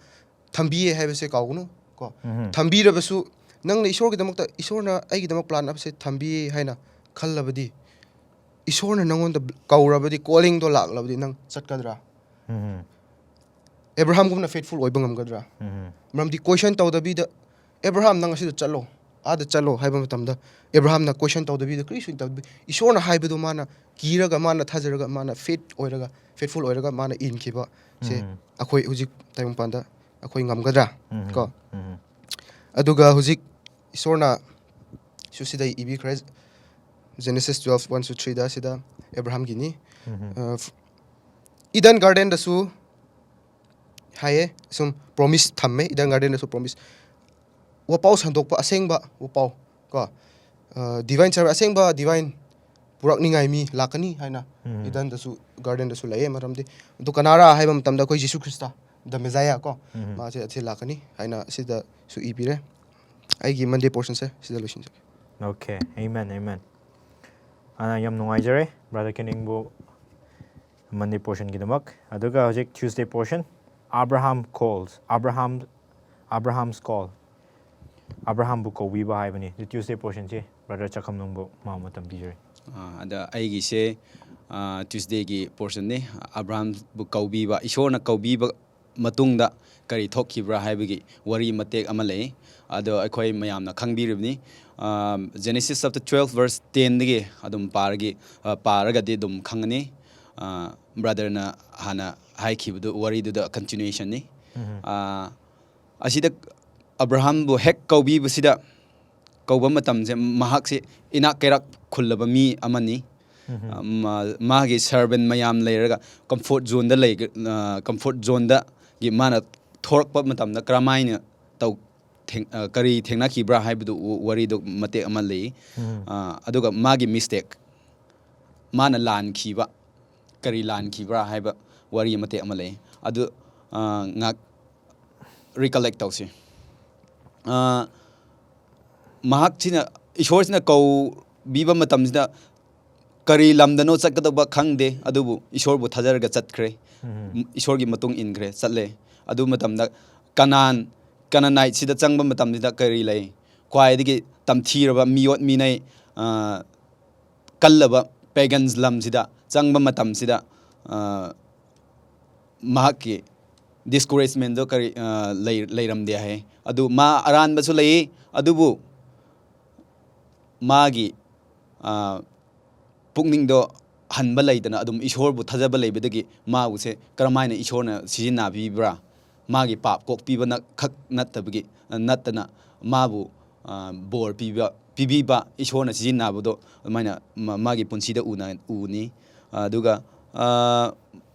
ꯊꯝꯕꯤꯌꯦ ꯍꯥꯏꯕꯁꯦ ꯀꯥꯎꯒꯅꯨ ꯀꯣ꯫ ꯎꯝ. ꯊꯝꯕꯤꯔꯕꯁꯨ ꯅꯪꯅ ꯏꯁꯣꯔꯒꯤꯗꯃꯛꯇ, "ꯏꯁꯣꯔꯅ ꯑꯩꯒꯤꯗꯃꯛ ꯄ꯭ꯂꯥꯟ ꯑꯃꯁꯦ ꯊꯝꯕꯤꯌꯦ" ꯍꯥꯏꯅ ꯈꯜꯂꯕꯗꯤ, ꯏꯁꯣꯔꯅ ꯅꯪꯉꯣꯟꯗ ꯀꯧꯔꯕꯗꯤ, ꯀꯣꯂꯤꯡꯗꯣ ꯂꯥꯛꯂꯕꯗꯤ ꯅꯪ ꯆꯠꯀꯗ꯭ꯔꯥ? ꯎꯝ. ꯑꯦꯕ꯭ꯔꯥꯍꯥꯝꯒꯨꯝꯅ ꯐꯦꯠꯐꯨꯜ ꯑꯣꯏꯕ ꯉꯝꯒꯗ꯭ꯔꯥ? ꯎꯝ. ꯃꯔꯝꯗꯤ ꯀꯣꯏꯁꯟ ꯇꯧꯗꯕꯤꯗ, "ꯑꯦꯕ꯭ꯔꯥꯍꯥꯝ, ꯅꯪ ꯑꯁꯤꯗ ꯆꯠꯂꯣ, ꯑꯥꯗ ꯆꯠꯂꯣ" ꯍꯥꯏꯕ ꯃꯇꯝꯗ ꯑꯦꯕ꯭ꯔꯥꯍꯥꯝꯅ ꯀꯣꯏꯁꯟ ꯇꯧꯗꯕꯤꯗ, ꯀꯔꯤꯁꯨ ꯇꯧꯗꯕꯤ, ꯏꯁꯣꯔꯅ ꯍꯥꯏꯕꯗꯣ ꯃꯥꯅ ꯀꯤꯔꯒ, ꯃꯥꯅ ꯊꯥꯖꯔꯒ, ꯃꯥꯅ ꯐꯦꯠ ꯑꯣꯏꯔꯒ, ꯐꯦꯠꯐꯨꯜ ꯑꯣꯏꯔꯒ ꯃꯥꯅ ꯏꯟꯈꯤꯕ ꯁꯦ ꯎꯝ. ꯑꯩꯈꯣꯏ ꯍꯧꯖꯤꯛ ꯇꯥꯏꯕꯪꯄꯥꯟꯗ ꯑꯩꯈꯣꯏ ꯉꯝꯒꯗ꯭ꯔꯥ? ꯎꯝ. ꯀꯣ? ꯎꯝ. ꯑꯗꯨꯒ ꯍꯧꯖꯤꯛ ꯏꯁꯣꯔꯅ ꯁꯨ ꯁꯤꯗ ꯏꯕꯤꯈ꯭ꯔꯦ, Genesis twelve one to three ꯗ, ꯁꯤꯗ ꯑꯦꯕ꯭ꯔꯥꯍꯥꯝꯒꯤꯅꯤ꯫ ꯎꯝ. ꯑ, ꯏꯗꯟ ꯒꯥꯔꯗꯦꯟꯗꯁꯨ ꯍꯥꯏꯌꯦ, ꯁꯨꯝ ꯄ꯭ꯔꯣꯃꯤꯁ ꯊꯝꯃꯦ, ꯏꯗꯟ ꯒꯥꯔꯗꯦꯟꯗꯁꯨ ꯄ꯭ꯔꯣꯃꯤꯁ꯫ ꯋꯥꯄꯥꯎ ꯁꯟꯗꯣꯛꯄ, ꯑꯁꯦꯡꯕ ꯋꯥꯄꯥꯎ ꯀꯣ, ꯗꯤꯚꯥꯏꯟ ꯁꯔꯚꯤꯁ, ꯑꯁꯦꯡꯕ ꯗꯤꯚꯥꯏꯟ ꯄꯨꯔꯛꯅꯤꯡꯉꯥꯏ ꯃꯤ ꯂꯥꯛꯀꯅꯤ ꯍꯥꯏꯅ ꯎꯝ꯫ ꯏꯗꯟꯗꯁꯨ, ꯒꯥꯔꯗꯦꯟꯗꯁꯨ ꯂꯩꯌꯦ꯫ ꯃꯔꯝꯗꯤ ꯑꯗꯨ ꯀꯅꯥꯔꯥ ꯍꯥꯏꯕ ꯃꯇꯝꯗ ꯑꯩꯈꯣꯏ ꯖꯤꯁꯨ ꯈ꯭ꯔꯤꯁꯇ, ꯗ ꯃꯦꯖꯥꯌꯥ ꯀꯣ, ꯎꯝ꯫ ꯃꯥꯁꯦ ꯑꯁꯤ ꯂꯥꯛꯀꯅꯤ ꯍꯥꯏꯅ ꯁꯤꯗꯁꯨ ꯏꯕꯤꯔꯦ꯫ ꯑꯩꯒꯤ ꯃꯟꯗꯦ ꯄꯣꯔꯁꯟꯁꯦ ꯁꯤꯗ ꯂꯣꯏꯁꯤꯟꯖꯒꯦ꯫ Okay, amen, amen. ꯑ, ꯌꯥꯝ ꯅꯨꯡꯉꯥꯏꯖꯔꯦ, Brother ꯀꯦꯅꯤꯡꯕꯨ Monday portionꯒꯤꯗꯃꯛ꯫ ꯑꯗꯨꯒ ꯍꯧꯖꯤꯛ Tuesday portion, Abraham calls, Abraham, Abraham's call, ꯑꯕ꯭ꯔꯥꯍꯥꯝꯕꯨ ꯀꯧꯕꯤꯕ ꯍꯥꯏꯕꯅꯤ꯫ ꯑꯗꯨ Tuesday portionꯁꯦ Brother ꯆꯥꯈꯝꯅꯨꯡꯕꯨ ꯃꯥ ꯃꯇꯝ ꯄꯤꯖꯔꯤ꯫ ꯑꯥ, ꯑꯗ ꯑꯩꯒꯤꯁꯦ, ꯑꯥ, Tuesdayꯒꯤ portionꯅꯤ꯫ ꯑꯕ꯭ꯔꯥꯍꯥꯝꯕꯨ ꯀꯧꯕꯤꯕ, ꯏꯁꯣꯔꯅ ꯀꯧꯕꯤꯕ ꯃꯇꯨꯡꯗ ꯀꯔꯤ ꯊꯣꯛꯈꯤꯕ꯭ꯔꯥ ꯍꯥꯏꯕꯒꯤ ꯋꯥꯔꯤ ꯃꯇꯦꯛ ꯑꯃ ꯂꯩ꯫ ꯑꯗꯣ ꯑꯩꯈꯣꯏ ꯃꯌꯥꯝꯅ ꯈꯪꯕꯤꯔꯤꯕꯅꯤ꯫ ꯑꯥ, Genesis chapter twelve verse tenꯗꯒꯤ ꯑꯗꯨꯝ ꯄꯥꯔꯒꯤ-, ꯑꯥ, ꯄꯥꯔꯒꯗꯤ ꯑꯗꯨꯝ ꯈꯪꯒꯅꯤ꯫ ꯑꯥ, Brotherꯅ ꯍꯥꯟꯅ ꯍꯥꯏꯈꯤꯕꯗꯨ, ꯋꯥꯔꯤꯗꯨꯗ continuationꯅꯤ꯫ ꯑꯥ, ꯑꯁꯤꯗ ꯑꯕ꯭ꯔꯥꯍꯥꯝꯕꯨ ꯍꯦꯛ ꯀꯧꯕꯤꯕꯁꯤꯗ, ꯀꯧꯕ ꯃꯇꯝꯁꯦ ꯃꯍꯥꯛꯁꯦ ꯏꯅꯥꯛ ꯀꯩꯔꯥꯛ ꯈꯨꯜꯂꯕ ꯃꯤ ꯑꯃꯅꯤ꯫ ꯎꯝ꯫ ꯑ, ꯃꯥ-, ꯃꯥꯒꯤ servant ꯃꯌꯥꯝ ꯂꯩꯔꯒ comfort zoneꯗ ꯂꯩ-, ꯑ, comfort zoneꯗꯒꯤ ꯃꯥꯅ ꯊꯣꯔꯛꯄ ꯃꯇꯝꯗ ꯀꯔꯝꯍꯥꯏꯅ ꯇꯧ-, ꯊꯦꯡ-, ꯑ, ꯀꯔꯤ ꯊꯦꯡꯅꯈꯤꯕ꯭ꯔꯥ ꯍꯥꯏꯕꯗꯨ ꯋꯥꯔꯤꯗꯨ ꯃꯇꯦꯛ ꯑꯃ ꯂꯩ꯫ ꯎꯝ꯫ ꯑ, ꯑꯗꯨꯒ ꯃꯥꯒꯤ mistake, ꯃꯥꯅ ꯂꯥꯟꯈꯤꯕ, ꯀꯔꯤ ꯂꯥꯟꯈꯤꯕ꯭ꯔꯥ ꯍꯥꯏꯕ ꯋꯥꯔꯤ ꯃꯇꯦꯛ ꯑꯃ ꯂꯩ꯫ ꯑꯗꯨ, ꯑ, ꯉꯥꯛ recollect ꯇꯧꯁꯤ꯫ ꯑ, ꯃꯍꯥꯛꯁꯤꯅ, ꯏꯁꯣꯔꯁꯤꯅ ꯀꯧꯕꯤꯕ ꯃꯇꯝꯁꯤꯗ ꯀꯔꯤ ꯂꯝꯗꯅꯣ ꯆꯠꯀꯗꯕ ꯈꯪꯗꯦ, ꯑꯗꯨꯕꯨ ꯏꯁꯣꯔꯕꯨ ꯊꯥꯖꯔꯒ ꯆꯠꯈ꯭ꯔꯦ꯫ ꯎꯝ꯫ ꯏꯁꯣꯔꯒꯤ ꯃꯇꯨꯡ ꯏꯟꯈ꯭ꯔꯦ, ꯆꯠꯂꯦ꯫ ꯑꯗꯨ ꯃꯇꯝꯗ ꯀꯅꯥꯟ, Canaaniteꯁꯤꯗ ꯆꯪꯕ ꯃꯇꯝꯁꯤꯗ ꯀꯔꯤ ꯂꯩ? ꯈ꯭ꯋꯥꯏꯗꯒꯤ ꯇꯝꯊꯤꯔꯕ ꯃꯤꯑꯣꯠ ꯃꯤꯅꯩ, ꯑ, ꯀꯜꯂꯕ pagans ꯂꯝꯁꯤꯗ ꯆꯪꯕ ꯃꯇꯝꯁꯤꯗ, ꯑ, ꯃꯍꯥꯛꯀꯤ discouragementꯗꯣ ꯀꯔꯤ, ꯑ, ꯂꯩ-, ꯂꯩꯔꯝꯗꯦ ꯍꯥꯏ꯫ ꯑꯗꯨ ꯃꯥ ꯑꯔꯥꯟꯕꯁꯨ ꯂꯩ, ꯑꯗꯨꯕꯨ ꯃꯥꯒꯤ, ꯑ, ꯄꯨꯛꯅꯤꯡꯗꯣ ꯍꯟꯕ ꯂꯩꯇꯅ ꯑꯗꯨꯝ ꯏꯁꯣꯔꯕꯨ ꯊꯥꯖꯕ ꯂꯩꯕꯗꯒꯤ ꯃꯥꯕꯨꯁꯦ ꯀꯔꯝꯍꯥꯏꯅ ꯏꯁꯣꯔꯅ ꯁꯤꯖꯤꯟꯅꯕꯤꯕ꯭ꯔꯥ? ꯃꯥꯒꯤ ꯄꯥꯞ ꯀꯣꯛꯄꯤꯕꯅ ꯈꯛ ꯅꯠꯇꯕꯒꯤ, ꯅꯠꯇꯅ ꯃꯥꯕꯨ, ꯑ, ꯕꯣꯔ ꯄꯤꯕ, ꯄꯤꯕꯤꯕ ꯏꯁꯣꯔꯅ ꯁꯤꯖꯤꯟꯅꯕꯗꯣ ꯑꯗꯨꯃꯥꯏꯅ ꯃꯥ-, ꯃꯥꯒꯤ ꯄꯨꯟꯁꯤꯗ ꯎꯅ-, ꯎꯅꯤ꯫ ꯑꯗꯨꯒ, ꯑ,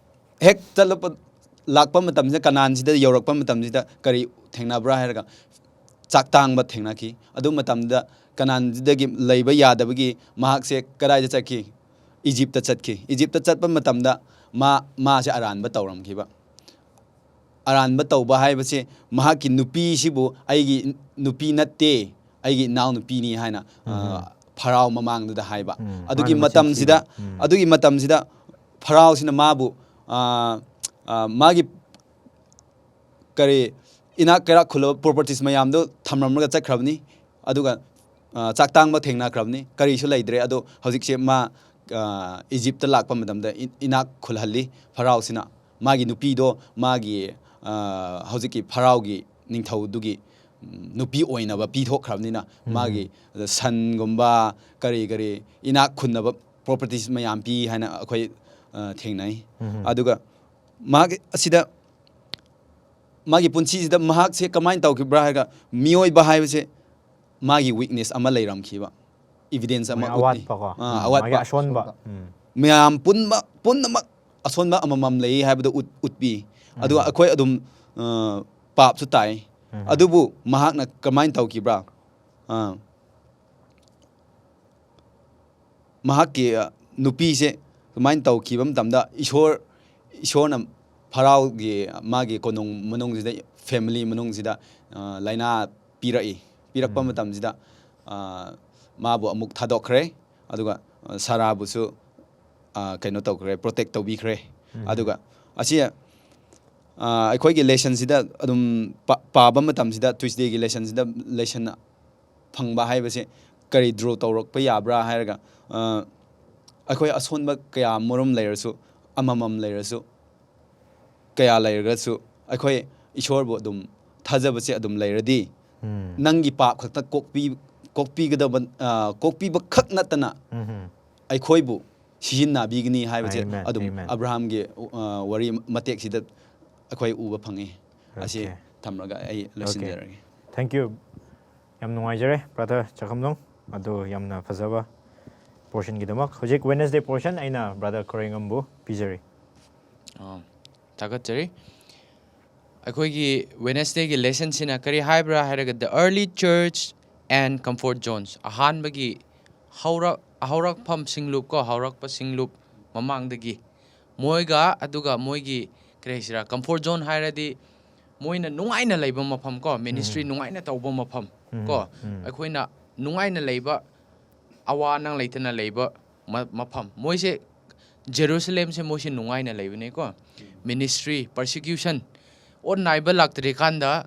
ꯍꯦꯛ ꯆꯠꯂꯛꯄ ꯂꯥꯛꯄ ꯃꯇꯝꯁꯤꯗ, ꯀꯅꯥꯟꯁꯤꯗ ꯌꯧꯔꯛꯄ ꯃꯇꯝꯁꯤꯗ ꯀꯔꯤ ꯊꯦꯡꯅꯕ꯭ꯔꯥ ꯍꯥꯏꯔꯒ, ꯆꯥꯛ ꯇꯥꯡꯕ ꯊꯦꯡꯅꯈꯤ꯫ ꯑꯗꯨ ꯃꯇꯝꯗ ꯀꯅꯥꯟꯁꯤꯗꯒꯤ ꯂꯩꯕ ꯌꯥꯗꯕꯒꯤ ꯃꯍꯥꯛꯁꯦ ꯀꯗꯥꯏꯗ ꯆꯠꯈꯤ? ꯏꯖꯤꯞꯇ ꯆꯠꯈꯤ꯫ ꯏꯖꯤꯞꯇ ꯆꯠꯄ ꯃꯇꯝꯗ ꯃꯥ, ꯃꯥꯁꯦ ꯑꯔꯥꯟꯕ ꯇꯧꯔꯝꯈꯤꯕ꯫ ꯑꯔꯥꯟꯕ ꯇꯧꯕ ꯍꯥꯏꯕꯁꯦ, ꯃꯍꯥꯛꯀꯤ ꯅꯨꯄꯤꯁꯤꯕꯨ "ꯑꯩꯒꯤ ꯅꯨꯄꯤ ꯅꯠꯇꯦ, ꯑꯩꯒꯤ ꯏꯅꯥꯎꯅꯨꯄꯤꯅꯤ" ꯍꯥꯏꯅ, ꯑ, ꯎꯝ꯫ ꯐꯔꯥꯑꯣ ꯃꯃꯥꯡꯗꯨꯗ ꯍꯥꯏꯕ꯫ ꯎꯝ, ꯑꯗꯨꯒꯤ ꯃꯥꯅ ꯃꯆꯤꯟ ꯃꯇꯝꯁꯤꯗ, ꯊꯤꯕ꯫ ꯎꯝ꯫ ꯑꯗꯨꯒꯤ ꯃꯇꯝꯁꯤꯗ ꯐꯔꯥꯑꯣꯁꯤꯅ ꯃꯥꯕꯨ, ꯑ, ꯑ, ꯃꯥꯒꯤ ꯀꯔꯤ, ꯏꯅꯥꯛ ꯀꯩꯔꯥꯛ ꯈꯨꯜꯂꯕ properties ꯃꯌꯥꯝꯗꯣ ꯊꯝꯂꯝꯂꯒ ꯆꯠꯈ꯭ꯔꯕꯅꯤ꯫ ꯑꯗꯨꯒ, ꯑ, ꯆꯥꯛ ꯇꯥꯡꯕ ꯊꯦꯡꯅꯈ꯭ꯔꯕꯅꯤ꯫ ꯀꯔꯤꯁꯨ ꯂꯩꯇ꯭ꯔꯦ꯫ ꯑꯗꯣ ꯍꯧꯖꯤꯛꯁꯦ ꯃꯥ, ꯑ, ꯏꯖꯤꯞꯇ ꯂꯥꯛꯄ ꯃꯇꯝꯗ ꯏ-, ꯏꯅꯥꯛ ꯈꯨꯜꯍꯜꯂꯤ ꯐꯔꯥꯑꯣꯁꯤꯅ꯫ ꯃꯥꯒꯤ ꯅꯨꯄꯤꯗꯣ ꯃꯥꯒꯤ, ꯑ, ꯍꯧꯖꯤꯛꯀꯤ ꯐꯔꯥꯑꯣꯒꯤ ꯅꯤꯡꯊꯧꯗꯨꯒꯤ, ꯎꯝ, ꯅꯨꯄꯤ ꯑꯣꯏꯅꯕ ꯄꯤꯊꯣꯛꯈ꯭ꯔꯕꯅꯤꯅ, ꯎꯝ꯫ ꯃꯥꯒꯤ ꯁꯟꯒꯨꯝꯕ, ꯀꯔꯤ ꯀꯔꯤ, ꯏꯅꯥꯛ ꯈꯨꯟꯅꯕ properties ꯃꯌꯥꯝ ꯄꯤ ꯍꯥꯏꯅ ꯑꯩꯈꯣꯏ, ꯑ, ꯊꯦꯡꯅꯩ꯫ ꯎꯝ꯫ ꯑꯗꯨꯒ ꯃꯥꯒꯤ ꯑꯁꯤꯗ, ꯃꯥꯒꯤ ꯄꯨꯟꯁꯤꯁꯤꯗ ꯃꯍꯥꯛꯁꯦ ꯀꯃꯥꯏꯅ ꯇꯧꯈꯤꯕ꯭ꯔꯥ ꯍꯥꯏꯔꯒ, ꯃꯤꯑꯣꯏꯕ ꯍꯥꯏꯕꯁꯦ ꯃꯥꯒꯤ weakness ꯑꯃ ꯂꯩꯔꯝꯈꯤꯕ, evidence ꯑꯃ ꯃꯥꯒꯤ ꯎꯠꯂꯤ꯫ ꯑꯋꯥꯠꯄꯀꯣ꯫ ꯑꯥ, ꯎꯝ, ꯑꯋꯥꯠꯄ꯫ ꯃꯥꯒꯤ ꯑꯁꯣꯟꯕ꯫ ꯎꯝ꯫ ꯃꯌꯥꯝ ꯄꯨꯟꯕ, ꯄꯨꯝꯅꯃꯛ ꯑꯁꯣꯟꯕ ꯑꯃꯃꯝ ꯂꯩ ꯍꯥꯏꯕꯗꯣ ꯎꯠ-, ꯎꯠꯄꯤ꯫ ꯑꯗꯨꯒ ꯎꯝ꯫ ꯑꯩꯈꯣꯏ ꯑꯗꯨꯝ, ꯑ, ꯄꯥꯞꯁꯨ ꯇꯥꯏ꯫ ꯎꯝ꯫ ꯑꯗꯨꯕꯨ ꯃꯍꯥꯛꯅ ꯀꯃꯥꯏꯅ ꯇꯧꯈꯤꯕ꯭ꯔꯥ? ꯑ, ꯃꯍꯥꯛꯀꯤ, ꯑ, ꯅꯨꯄꯤꯁꯦ ꯁꯨꯃꯥꯏꯅ ꯇꯧꯈꯤꯕ ꯃꯇꯝꯗ, ꯏꯁꯣꯔ, ꯏꯁꯣꯔꯅ ꯐꯔꯥꯎꯒꯤ, ꯃꯥꯒꯤ ꯀꯣꯅꯨꯡ ꯃꯅꯨꯡꯁꯤꯗ, family ꯃꯅꯨꯡꯁꯤꯗ, ꯑ, ꯂꯥꯏꯅꯥ ꯄꯤꯔꯛꯏ꯫ ꯄꯤꯔꯛꯄ ꯎꯝ꯫ ꯃꯇꯝꯁꯤꯗ, ꯑ, ꯃꯥꯕꯨ ꯑꯃꯨꯛ ꯊꯥꯗꯣꯛꯈ꯭ꯔꯦ꯫ ꯑꯗꯨꯒ, ꯑ, ꯁꯥꯔꯥꯕꯨꯁꯨ, ꯑ, ꯀꯩꯅꯣ ꯇꯧꯈ꯭ꯔꯦ, protect ꯇꯧꯕꯤꯈ꯭ꯔꯦ꯫ ꯎꯝ꯫ ꯑꯗꯨꯒ ꯑꯁꯤ, ꯑ, ꯑꯩꯈꯣꯏꯒꯤ lessonꯁꯤꯗ ꯑꯗꯨꯝ ꯄꯥ-, ꯄꯥꯕ ꯃꯇꯝꯁꯤꯗ, Tuesdayꯒꯤ lessonꯁꯤꯗ lesson ꯐꯪꯕ ꯍꯥꯏꯕꯁꯦ ꯀꯔꯤ draw ꯇꯧꯔꯛꯄ ꯌꯥꯕ꯭ꯔꯥ ꯍꯥꯏꯔꯒ, ꯑ, ꯑꯩꯈꯣꯏ ꯑꯁꯣꯟꯕ ꯀꯌꯥ ꯃꯔꯨꯝ ꯂꯩꯔꯁꯨ, ꯑꯃꯃꯝ ꯂꯩꯔꯁꯨ, ꯀꯌꯥ ꯂꯩꯔꯒꯁꯨ, ꯑꯩꯈꯣꯏ ꯏꯁꯣꯔꯕꯨ ꯑꯗꯨꯝ ꯊꯥꯖꯕꯁꯦ ꯑꯗꯨꯝ ꯂꯩꯔꯗꯤ, ꯎꯝ꯫ ꯅꯪꯒꯤ ꯄꯥꯞ ꯈꯛꯇ ꯀꯣꯛꯄꯤ-, ꯀꯣꯛꯄꯤꯒꯗꯕ, ꯑ, ꯀꯣꯛꯄꯤꯕ ꯈꯛ ꯅꯠꯇꯅ, ꯎꯝ꯫ ꯑꯩꯈꯣꯏꯕꯨ ꯁꯤꯖꯤꯟꯅꯕꯤꯒꯅꯤ ꯍꯥꯏꯕꯁꯦ ꯑꯃꯦꯟ, ꯑꯗꯨꯝ ꯑꯃꯦꯟ꯫ ꯑꯕ꯭ꯔꯥꯍꯥꯝꯒꯤ, ꯑ, ꯋꯥꯔꯤ ꯃꯇꯦꯛꯁꯤꯗ ꯑꯩꯈꯣꯏ ꯎꯕ ꯐꯪꯉꯤ꯫ ꯑꯁꯤ ꯑꯣꯀꯦ꯫ ꯊꯝꯂꯒ ꯑꯩ ꯑꯣꯀꯦ꯫ ꯂꯣꯏꯁꯤꯟꯖꯔꯒꯦ꯫ Thank you꯫ ꯌꯥꯝ ꯅꯨꯡꯉꯥꯏꯖꯔꯦ, brother ꯆꯥꯈꯝꯂꯣꯡ꯫ ꯑꯗꯨ ꯌꯥꯝꯅ ꯐꯖꯕ portionꯒꯤꯗꯃꯛ꯫ ꯍꯧꯖꯤꯛ Wednesday portion ꯑꯩꯅ brother ꯈꯣꯔꯦꯉꯝꯕꯨ ꯄꯤꯖꯔꯤ꯫ ꯑꯥ, ꯊꯥꯒꯠꯆꯔꯤ꯫ ꯑꯩꯈꯣꯏꯒꯤ Wednesdayꯒꯤ lessonꯁꯤꯅ ꯀꯔꯤ ꯍꯥꯏꯕ꯭ꯔꯥ ꯍꯥꯏꯔꯒ, The Early Church and Comfort Zones, ꯑꯍꯥꯟꯕꯒꯤ ꯍꯧꯔꯛ ꯍꯧꯔꯛꯐꯝ ꯁꯤꯡꯂꯨꯞ ꯀꯣ, ꯍꯧꯔꯛꯄ ꯁꯤꯡꯂꯨꯞ ꯃꯃꯥꯡꯗꯒꯤ ꯃꯣꯏꯒ, ꯑꯗꯨꯒ ꯃꯣꯏꯒꯤ ꯀꯔꯤ ꯍꯥꯏꯁꯤꯔꯥ, comfort zone ꯍꯥꯏꯔꯗꯤ ꯃꯣꯏꯅ ꯅꯨꯡꯉꯥꯏꯅ ꯂꯩꯕ ꯃꯐꯝ ꯀꯣ, ministry ꯅꯨꯡꯉꯥꯏꯅ ꯇꯧꯕ ꯃꯐꯝ ꯀꯣ, ꯑꯩꯈꯣꯏꯅ ꯅꯨꯡꯉꯥꯏꯅ ꯂꯩꯕ, ꯑꯋꯥ ꯑꯅꯥ ꯂꯩꯇꯅ ꯂꯩꯕ ꯃ- ꯃꯐꯝ꯫ ꯃꯣꯏꯁꯦ, ꯖꯦꯔꯨꯁꯂꯦꯝꯁꯦ ꯃꯣꯏꯁꯦ ꯅꯨꯡꯉꯥꯏꯅ ꯂꯩꯕꯅꯦꯀꯣ꯫ Ministry, persecution, ꯑꯣꯠ ꯅꯥꯏꯕ ꯂꯥꯛꯇ꯭ꯔꯤꯀꯥꯟꯗ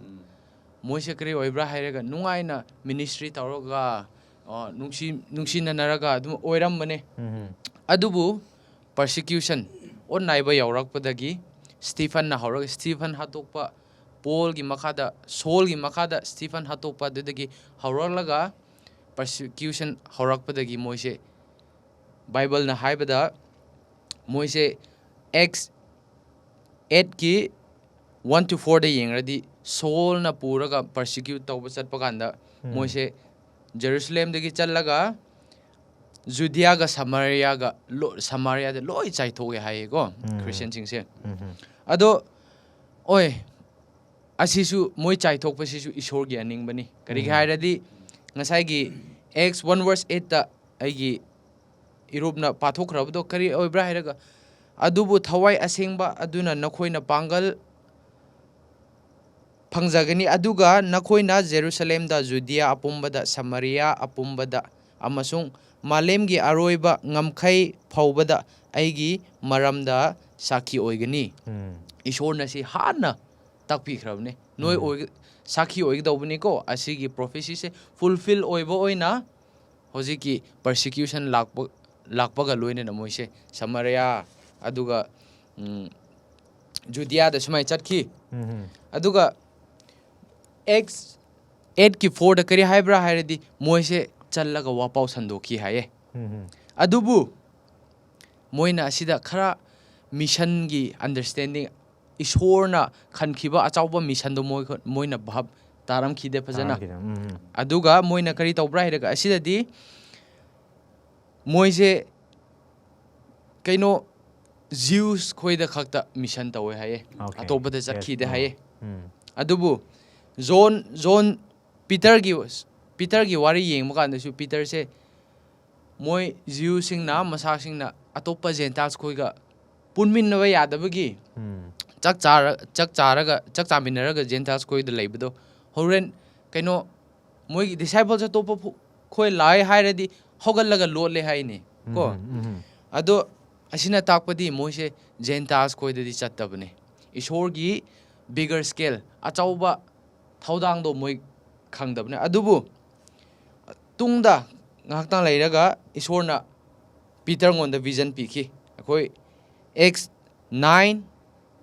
ꯃꯣꯏꯁꯦ ꯀꯔꯤ ꯑꯣꯏꯕ꯭ꯔꯥ ꯍꯥꯏꯔꯒ, ꯅꯨꯡꯉꯥꯏꯅ ministry ꯇꯧꯔꯒ, ꯑ, ꯅꯨꯡꯁꯤ ꯅꯨꯡꯁꯤꯅꯅꯔꯒ ꯑꯗꯨꯝ ꯑꯣꯏꯔꯝꯕꯅꯦ꯫ ꯑꯗꯨꯕꯨ persecution, ꯑꯣꯠ ꯅꯥꯏꯕ ꯌꯧꯔꯛꯄꯗꯒꯤ, ꯁ꯭ꯇꯤꯐꯟꯅ ꯍꯧꯔꯒ, ꯁ꯭ꯇꯤꯐꯟ ꯍꯥꯠꯇꯣꯛꯄ, ꯄꯣꯜꯒꯤ ꯃꯈꯥꯗ, ꯁꯣꯜꯒꯤ ꯃꯈꯥꯗ ꯁ꯭ꯇꯤꯐꯟ ꯍꯥꯠꯇꯣꯛꯄ, ꯑꯗꯨꯗꯒꯤ ꯍꯧꯔꯛꯂꯒ persecution ꯍꯧꯔꯛꯄꯗꯒꯤ ꯃꯣꯏꯁꯦ, ꯕꯥꯏꯕꯜꯅ ꯍꯥꯏꯕꯗ, ꯃꯣꯏꯁꯦ Acts eightꯀꯤ one to fourꯗ ꯌꯦꯡꯉꯗꯤ, ꯁꯣꯜꯅ ꯄꯨꯔꯒ persecute ꯇꯧꯕ ꯆꯠꯄ ꯀꯥꯟꯗ, ꯃꯣꯏꯁꯦ ꯖꯦꯔꯨꯁꯂꯦꯝꯗꯒꯤ ꯆꯠꯂꯒ ꯖꯨꯗꯤꯌꯥꯒ ꯁꯃꯥꯔꯤꯌꯥꯒ ꯂꯣ- ꯁꯃꯥꯔꯤꯌꯥꯗ ꯂꯣꯏ ꯆꯥꯏꯊꯣꯛꯑꯦ ꯍꯥꯏꯌꯦꯀꯣ, ꯈ꯭ꯔꯤꯁꯇꯤꯌꯟꯁꯤꯡꯁꯦ꯫ ꯑꯗꯣ, ꯑꯣꯏ, ꯑꯁꯤꯁꯨ, ꯃꯣꯏ ꯆꯥꯏꯊꯣꯛꯄꯁꯤꯁꯨ ꯏꯁꯣꯔꯒꯤ ꯑꯅꯤꯡꯕꯅꯤ꯫ ꯀꯔꯤꯒꯤ ꯍꯥꯏꯔꯗꯤ, ꯉꯁꯥꯏꯒꯤ Acts one verse eightꯇ ꯑꯩꯒꯤ ꯏꯔꯨꯞꯅ ꯄꯥꯊꯣꯛꯈ꯭ꯔꯕꯗꯣ ꯀꯔꯤ ꯑꯣꯏꯕ꯭ꯔꯥ ꯍꯥꯏꯔꯒ, "ꯑꯗꯨꯕꯨ ꯊꯋꯥꯏ ꯑꯁꯦꯡꯕ ꯑꯗꯨꯅ ꯅꯈꯣꯏꯅ ꯄꯥꯡꯒꯜ ꯐꯪꯖꯒꯅꯤ, ꯑꯗꯨꯒ ꯅꯈꯣꯏꯅ ꯖꯦꯔꯨꯁꯂꯦꯝꯗ, ꯖꯨꯗꯤꯌꯥ ꯑꯄꯨꯝꯕꯗ, ꯁꯃꯥꯔꯤꯌꯥ ꯑꯄꯨꯝꯕꯗ ꯑꯃꯁꯨꯡ ꯃꯥꯂꯦꯝꯒꯤ ꯑꯔꯣꯏꯕ ꯉꯝꯈꯩ ꯐꯥꯎꯕꯗ ꯑꯩꯒꯤ ꯃꯔꯝꯗ ꯁꯥꯈꯤ ꯑꯣꯏꯒꯅꯤ"꯫ ꯏꯁꯣꯔꯅ ꯁꯤ ꯍꯥꯟꯅ ꯇꯥꯛꯄꯤꯈ꯭ꯔꯕꯅꯦ꯫ "ꯅꯣꯏ ꯑꯣꯏꯒ- ꯁꯥꯈꯤ ꯑꯣꯏꯒꯗꯧꯕꯅꯤꯀꯣ"꯫ ꯑꯁꯤꯒꯤ prophecyꯁꯦ fulfil ꯑꯣꯏꯕ ꯑꯣꯏꯅ ꯍꯧꯖꯤꯛꯀꯤ persecution ꯂꯥꯛꯄ ꯂꯥꯛꯄꯒ ꯂꯣꯏꯅꯅ ꯃꯣꯏꯁꯦ ꯁꯃꯥꯔꯤꯌꯥ, ꯑꯗꯨꯒ, ꯎꯝ, ꯖꯨꯗꯤꯌꯥꯗ ꯁꯨꯃꯥꯏꯅ ꯆꯠꯈꯤ꯫ ꯑꯗꯨꯒ Acts eightꯀꯤ fourꯗ ꯀꯔꯤ ꯍꯥꯏꯕ꯭ꯔꯥ ꯍꯥꯏꯔꯗꯤ, ꯃꯣꯏꯁꯦ ꯆꯠꯂꯒ ꯋꯥꯄꯥꯎ ꯁꯟꯗꯣꯛꯈꯤ ꯍꯥꯏꯌꯦ꯫ ꯑꯗꯨꯕꯨ ꯃꯣꯏꯅ ꯑꯁꯤꯗ ꯈꯔ missionꯒꯤ understanding, ꯏꯁꯣꯔꯅ ꯈꯟꯈꯤꯕ ꯑꯆꯧꯕ missionꯗꯣ ꯃꯣꯏ ꯃꯣꯏꯅ ꯚꯥꯞ ꯇꯥꯔꯝꯈꯤꯗꯦ ꯐꯖꯅ꯫ ꯇꯥꯔꯝꯈꯤꯗꯦ꯫ ꯎꯝ, ꯎꯝ꯫ ꯑꯗꯨꯒ ꯃꯣꯏꯅ ꯀꯔꯤ ꯇꯧꯕ꯭ꯔꯥ ꯍꯥꯏꯔꯒ, ꯑꯁꯤꯗꯗꯤ ꯃꯣꯏꯁꯦ ꯀꯩꯅꯣ, Jews ꯈꯣꯏꯗ ꯈꯛꯇ mission ꯇꯧꯋꯦ ꯍꯥꯏꯌꯦ꯫ Okay. ꯑꯇꯣꯞꯄꯗ Yes. ꯆꯠꯈꯤꯗꯦ ꯎꯝ. ꯍꯥꯏꯌꯦ꯫ ꯎꯝ. ꯑꯗꯨꯕꯨ John John Peterꯒꯤ Peterꯒꯤ ꯋꯥꯔꯤ ꯌꯦꯡꯕ ꯀꯥꯟꯗꯁꯨ Peterꯁꯦ ꯃꯣꯏ Jewꯁꯤꯡꯅ ꯃꯁꯥꯁꯤꯡꯅ ꯑꯇꯣꯞꯄ Gentiles ꯈꯣꯏꯒ ꯄꯨꯟꯃꯤꯟꯅꯕ ꯌꯥꯗꯕꯒꯤ ꯎꯝ. ꯆꯥꯛ ꯆꯥꯔ ꯆꯥꯛ ꯆꯥꯔꯒ ꯆꯥꯛ ꯆꯥꯃꯤꯟꯅꯔꯒ Gentiles ꯈꯣꯏꯗ ꯂꯩꯕꯗꯣ ꯍꯣꯔꯦꯟ ꯀꯩꯅꯣ ꯃꯣꯏꯒꯤ disciples ꯑꯇꯣꯞꯄ ꯐꯨ- ꯈꯣꯏ ꯂꯥꯛꯑꯦ ꯍꯥꯏꯔꯗꯤ ꯍꯧꯒꯠꯂꯒ ꯂꯣꯠꯂꯦ ꯍꯥꯏꯅꯤ ꯀꯣ꯫ ꯎꯝ, ꯎꯝ. ꯑꯗꯣ ꯑꯁꯤꯅ ꯇꯥꯛꯄꯗꯤ ꯃꯣꯏꯁꯦ Gentiles ꯈꯣꯏꯗꯗꯤ ꯆꯠꯇꯕꯅꯦ꯫ ꯏꯁꯣꯔꯒꯤ bigger scale ꯑꯆꯧꯕ ꯊꯧꯗꯥꯡꯗꯣ ꯃꯣꯏ ꯈꯪꯗꯕꯅꯦ꯫ ꯑꯗꯨꯕꯨ ꯇꯨꯡꯗ ꯉꯥꯏꯍꯥꯛꯇꯪ ꯂꯩꯔꯒ ꯏꯁꯣꯔꯅ Peterꯉꯣꯟꯗ vision ꯄꯤꯈꯤ꯫ ꯑꯩꯈꯣꯏ Acts nine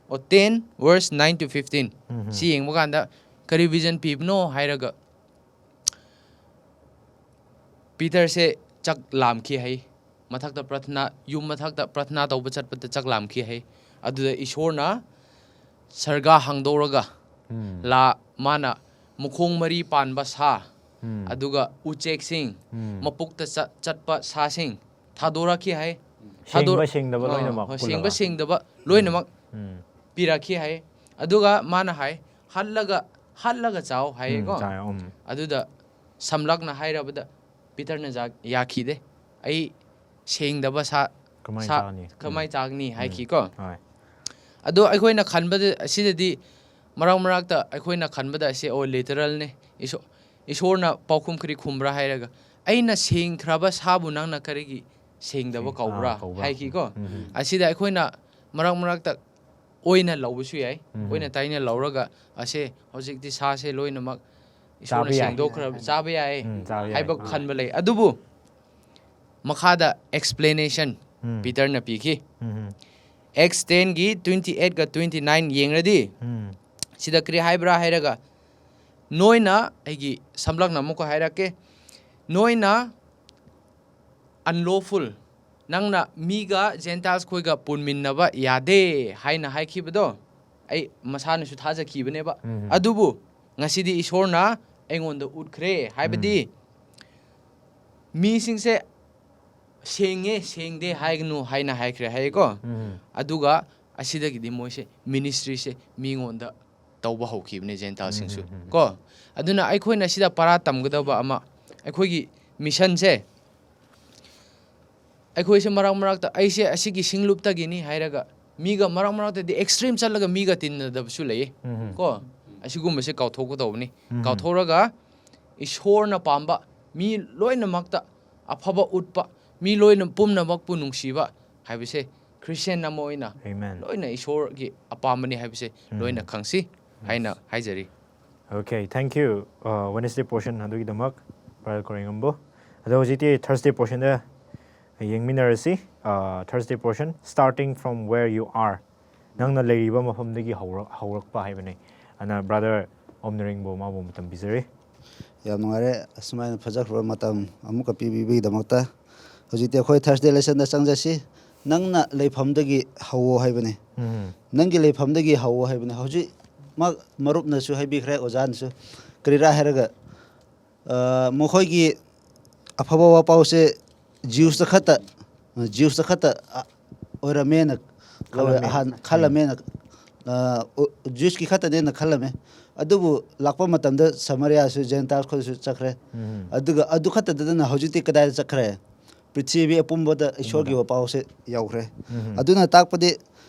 or ten verse nine to fifteen ꯎꯝ. ꯁꯤ ꯌꯦꯡꯕ ꯀꯥꯟꯗ ꯀꯔꯤ vision ꯄꯤꯕꯅꯣ ꯍꯥꯏꯔꯒ Peterꯁꯦ ꯆꯥꯛ ꯂꯥꯝꯈꯤ ꯍꯥꯏ꯫ ꯃꯊꯛꯇ ꯄ꯭ꯔꯊꯅꯥ ꯌꯨꯝ ꯃꯊꯛꯇ ꯄ꯭ꯔꯊꯅꯥ ꯇꯧꯕ ꯆꯠꯄꯗ ꯆꯥꯛ ꯂꯥꯝꯈꯤ ꯍꯥꯏ꯫ ꯑꯗꯨꯗ ꯏꯁꯣꯔꯅ ꯁꯔꯒꯥ ꯍꯥꯡꯗꯣꯛꯔꯒ ꯎꯝ. ꯂꯥ ꯃꯥꯅ ꯃꯈꯣꯡ ꯃꯔꯤ ꯄꯥꯟꯕ ꯁꯥ ꯎꯝ. ꯑꯗꯨꯒ ꯎꯆꯦꯛꯁꯤꯡ ꯎꯝ. ꯃꯄꯨꯛꯇ ꯆꯠ- ꯆꯠꯄ ꯁꯥꯁꯤꯡ ꯊꯥꯗꯣꯔꯛꯈꯤ ꯍꯥꯏ꯫ ꯁꯦꯡꯕ ꯊꯥꯗꯣꯔ- ꯁꯦꯡꯗꯕ ꯑ, ꯂꯣꯏꯅꯃꯛ ꯍꯣꯏ, ꯄꯨꯜꯂꯒ? ꯁꯦꯡꯕ ꯁꯦꯡꯗꯕ ꯂꯣꯏꯅꯃꯛ ꯎꯝ. ꯄꯤꯔꯛꯈꯤ ꯍꯥꯏ꯫ ꯑꯗꯨꯒ ꯃꯥꯅ ꯍꯥꯏ ꯍꯜꯂꯒ ꯍꯜꯂꯒ ꯆꯥꯎ ꯎꯝ, ꯍꯥꯏꯌꯦꯀꯣ꯫ ꯆꯥꯏ, ꯎꯝ. ꯑꯗꯨꯗ ꯁꯝꯂꯛꯅ ꯍꯥꯏꯔꯕꯗ Peterꯅ ꯖꯥ- ꯌꯥꯈꯤꯗꯦ꯫ ꯑꯩ ꯁꯦꯡꯗꯕ ꯁꯥ ꯀꯃꯥꯏ ꯁꯥ- ꯆꯥꯅꯤ? ꯀꯃꯥꯏ ꯎꯝ. ꯆꯥꯒꯅꯤ ꯎꯝ. ꯍꯥꯏꯈꯤꯀꯣ꯫ ꯍꯣꯏ. ꯑꯗꯣ ꯑꯩꯈꯣꯏꯅ ꯈꯟꯕꯗ ꯑꯁꯤꯗꯗꯤ ꯃꯔꯛ ꯃꯔꯛꯇ ꯑꯩꯈꯣꯏꯅ ꯈꯟꯕꯗ ꯑꯁꯤ ꯑꯣ literalꯅꯦ꯫ ꯏꯁꯣ- ꯏꯁꯣꯔꯅ ꯄꯥꯎꯈꯨꯝ ꯀꯔꯤ ꯈꯨꯝꯕ꯭ꯔꯥ ꯍꯥꯏꯔꯒ ꯑꯩꯅ ꯁꯦꯡꯈ꯭ꯔꯕ ꯁꯥꯕꯨ ꯅꯪꯅ ꯀꯔꯤꯒꯤ ꯁꯦꯡꯗꯕ ꯁꯦꯡ- ꯀꯧꯕ꯭ꯔꯥ ꯑꯥ, ꯀꯧꯕ꯭ꯔꯥ? ꯍꯥꯏꯈꯤꯀꯣ꯫ ꯎꯝ. ꯑꯁꯤꯗ ꯑꯩꯈꯣꯏꯅ ꯃꯔꯛ ꯃꯔꯛꯇ ꯑꯣꯏꯅ ꯂꯧꯕꯁꯨ ꯌꯥꯏ꯫ ꯎꯝ. ꯑꯣꯏꯅ ꯇꯥꯏꯅ ꯂꯧꯔꯒ ꯑꯁꯦ ꯍꯧꯖꯤꯛꯇꯤ ꯁꯥꯁꯦ ꯂꯣꯏꯅꯃꯛ ꯏꯁꯣꯔꯅ ꯆꯥꯕ ꯌꯥꯏ. ꯁꯦꯡꯗꯣꯛꯈ꯭ꯔꯕ ꯆꯥꯕ ꯌꯥꯏ ꯎꯝ, ꯆꯥꯕ ꯌꯥꯏ. ꯍꯥꯏꯕ ꯑꯥ. ꯈꯟꯕ ꯂꯩ꯫ ꯑꯗꯨꯕꯨ ꯃꯈꯥꯗ explanation ꯎꯝ. Peterꯅ ꯄꯤꯈꯤ꯫ ꯎꯝ. Acts tenꯒꯤ twenty eight ꯒ twenty nine ꯌꯦꯡꯔꯗꯤ ꯎꯝ. ꯁꯤꯗ ꯀꯔꯤ ꯍꯥꯏꯕ꯭ꯔꯥ ꯍꯥꯏꯔꯒ ꯅꯣꯏꯅ ꯑꯩꯒꯤ ꯁꯝꯂꯛꯅ ꯑꯃꯨꯛꯀ ꯍꯥꯏꯔꯛꯀꯦ꯫ ꯅꯣꯏꯅ unlawful ꯅꯪꯅ ꯃꯤꯒ Gentiles ꯈꯣꯏꯒ ꯄꯨꯟꯃꯤꯟꯅꯕ ꯌꯥꯗꯦ ꯍꯥꯏꯅ ꯍꯥꯏꯈꯤꯕꯗꯣ ꯑꯩ ꯃꯁꯥꯅꯁꯨ ꯊꯥꯖꯈꯤꯕꯅꯦꯕ꯫ ꯎꯝ. ꯑꯗꯨꯕꯨ ꯉꯁꯤꯗꯤ ꯏꯁꯣꯔꯅ ꯑꯩꯉꯣꯟꯗ ꯎꯠꯈ꯭ꯔꯦ ꯍꯥꯏꯕꯗꯤ ꯃꯤꯁꯤꯡꯁꯦ ꯁꯦꯡꯉꯦ ꯁꯦꯡꯗꯦ ꯍꯥꯏꯒꯅꯨ ꯍꯥꯏꯅ ꯍꯥꯏꯈ꯭ꯔꯦ ꯍꯥꯏꯌꯦꯀꯣ꯫ ꯎꯝ. ꯑꯗꯨꯒ ꯑꯁꯤꯗꯒꯤꯗꯤ ꯃꯣꯏꯁꯦ ꯃꯤꯅꯤꯁꯇ꯭ꯔꯤꯁꯦ ꯃꯤꯉꯣꯟꯗ ꯇꯧꯕ ꯍꯧꯈꯤꯕꯅꯦ ꯖꯦꯟꯇꯥꯜꯁꯤꯡꯁꯨ ꯎꯝ, ꯎꯝ, ꯎꯝ. ꯀꯣ꯫ ꯑꯗꯨꯅ ꯑꯩꯈꯣꯏꯅ ꯁꯤꯗ ꯄꯔꯥ ꯇꯝꯒꯗꯕ ꯑꯃ, ꯑꯩꯈꯣꯏꯒꯤ ꯃꯤꯁꯟꯁꯦ, ꯑꯩꯈꯣꯏꯁꯦ ꯃꯔꯛ ꯃꯔꯛꯇ ꯑꯩꯁꯦ ꯑꯁꯤꯒꯤ ꯁꯤꯡꯂꯨꯞꯇꯒꯤꯅꯤ ꯍꯥꯏꯔꯒ ꯃꯤꯒ ꯃꯔꯛ ꯃꯔꯛꯇꯗꯤ ꯑꯦꯛꯁꯇ꯭ꯔꯤꯝ ꯆꯠꯂꯒ ꯃꯤꯒ ꯇꯤꯟꯅꯗꯕꯁꯨ ꯂꯩꯌꯦ ꯎꯝ. ꯀꯣ꯫ ꯑꯁꯤꯒꯨꯝꯕꯁꯦ ꯀꯥꯎꯊꯣꯛꯀꯗꯧꯕꯅꯤ꯫ ꯎꯝ. ꯀꯥꯎꯊꯣꯛꯔꯒ ꯏꯁꯣꯔꯅ ꯄꯥꯝꯕ ꯃꯤ ꯂꯣꯏꯅꯃꯛꯇ ꯑꯐꯕ ꯎꯠꯄ, ꯃꯤ ꯂꯣꯏꯅ ꯄꯨꯝꯅꯃꯛꯄꯨ ꯅꯨꯡꯁꯤꯕ ꯍꯥꯏꯕꯁꯦ ꯈ꯭ꯔꯤꯁꯇꯤꯌꯥꯟ ꯑꯃ ꯑꯣꯏꯅ Amen. ꯂꯣꯏꯅ ꯏꯁꯣꯔꯒꯤ ꯑꯄꯥꯝꯕꯅꯤ ꯍꯥꯏꯕꯁꯦ ꯎꯝ. ꯂꯣꯏꯅ ꯈꯪꯁꯤ ꯍꯥꯏꯅ ꯍꯥꯏꯖꯔꯤ꯫ Okay, thank you, uh, Wednesday portion ꯑꯗꯨꯒꯤꯗꯃꯛ, Brother ꯀꯣꯔꯦꯡꯉꯝꯕꯨ꯫ ꯑꯗꯣ ꯍꯧꯖꯤꯛꯇꯤ Thursday portionꯗ ꯌꯦꯡꯃꯤꯟꯅꯔꯁꯤ꯫ Uh, Thursday portion, starting from where you are. ꯅꯪꯅ ꯂꯩꯔꯤꯕ ꯃꯐꯝꯗꯒꯤ ꯍꯧꯔꯛ-, ꯍꯧꯔꯛꯄ ꯍꯥꯏꯕꯅꯤ꯫ ꯑꯗꯨꯅ Brother ꯑꯣꯝꯅꯔꯤꯡꯕꯨ ꯃꯥꯕꯨ ꯃꯇꯝ ꯄꯤꯖꯔꯤ꯫ ꯌꯥꯝ ꯅꯨꯡꯉꯥꯏꯔꯦ ꯑꯁꯨꯃꯥꯏꯅ ꯐꯖꯈ꯭ꯔꯕ ꯃꯇꯝ ꯑꯃꯨꯛꯀ ꯄꯤꯕꯤꯕꯒꯤꯗꯃꯛꯇ꯫ ꯍꯧꯖꯤꯛꯇꯤ ꯑꯩꯈꯣꯏ Thursday lessonꯗ ꯆꯪꯖꯁꯤ꯫ ꯅꯪꯅ ꯂꯩꯐꯝꯗꯒꯤ ꯍꯧꯋꯣ ꯍꯥꯏꯕꯅꯤ꯫ ꯎꯝ. ꯅꯪꯒꯤ ꯂꯩꯐꯝꯗꯒꯤ ꯍꯧꯋꯣ ꯍꯥꯏꯕꯅꯤ꯫ ꯍꯧꯖꯤꯛꯃꯛ ꯃꯔꯨꯞꯅꯁꯨ ꯍꯥꯏꯕꯤꯈ꯭ꯔꯦ, ꯑꯣꯖꯥꯅꯁꯨ꯫ ꯀꯔꯤꯔꯥ ꯍꯥꯏꯔꯒ, ꯑ, ꯃꯈꯣꯏꯒꯤ ꯑꯐꯕ ꯋꯥꯄꯥꯎꯁꯦ Jewsꯇ ꯈꯛꯇ, Jewsꯇ ꯈꯛꯇ, ꯑ, ꯑꯣꯏꯔꯝꯃꯦꯅ ꯂꯧꯋꯦ, ꯈꯜꯂꯝꯃꯦ. ꯑꯍꯥꯟ-, ꯈꯜꯂꯝꯃꯦꯅ, ꯑ, ꯑꯣ, Jewsꯀꯤ ꯈꯛꯇꯅꯦꯅ ꯈꯜꯂꯝꯃꯦ꯫ ꯑꯗꯨꯕꯨ ꯂꯥꯛꯄ ꯃꯇꯝꯗ Samariaꯁꯨ, Gentiles ꯈꯣꯏꯁꯨ ꯆꯠꯈ꯭ꯔꯦ꯫ ꯎꯝ. ꯑꯗꯨꯒ ꯑꯗꯨ ꯈꯛꯇꯗꯅ ꯍꯧꯖꯤꯛꯇꯤ ꯀꯗꯥꯏꯗ ꯆꯠꯈ꯭ꯔꯦ? ꯄ꯭ꯔꯤꯊꯤꯕꯤ ꯑꯄꯨꯝꯕꯗ ꯏꯁꯣꯔꯒꯤ ꯋꯥꯄꯥꯎꯁꯦ ꯌꯧꯈ꯭ꯔꯦ꯫ ꯎꯝ. ꯑꯗꯨꯅ ꯇꯥꯛꯄꯗꯤ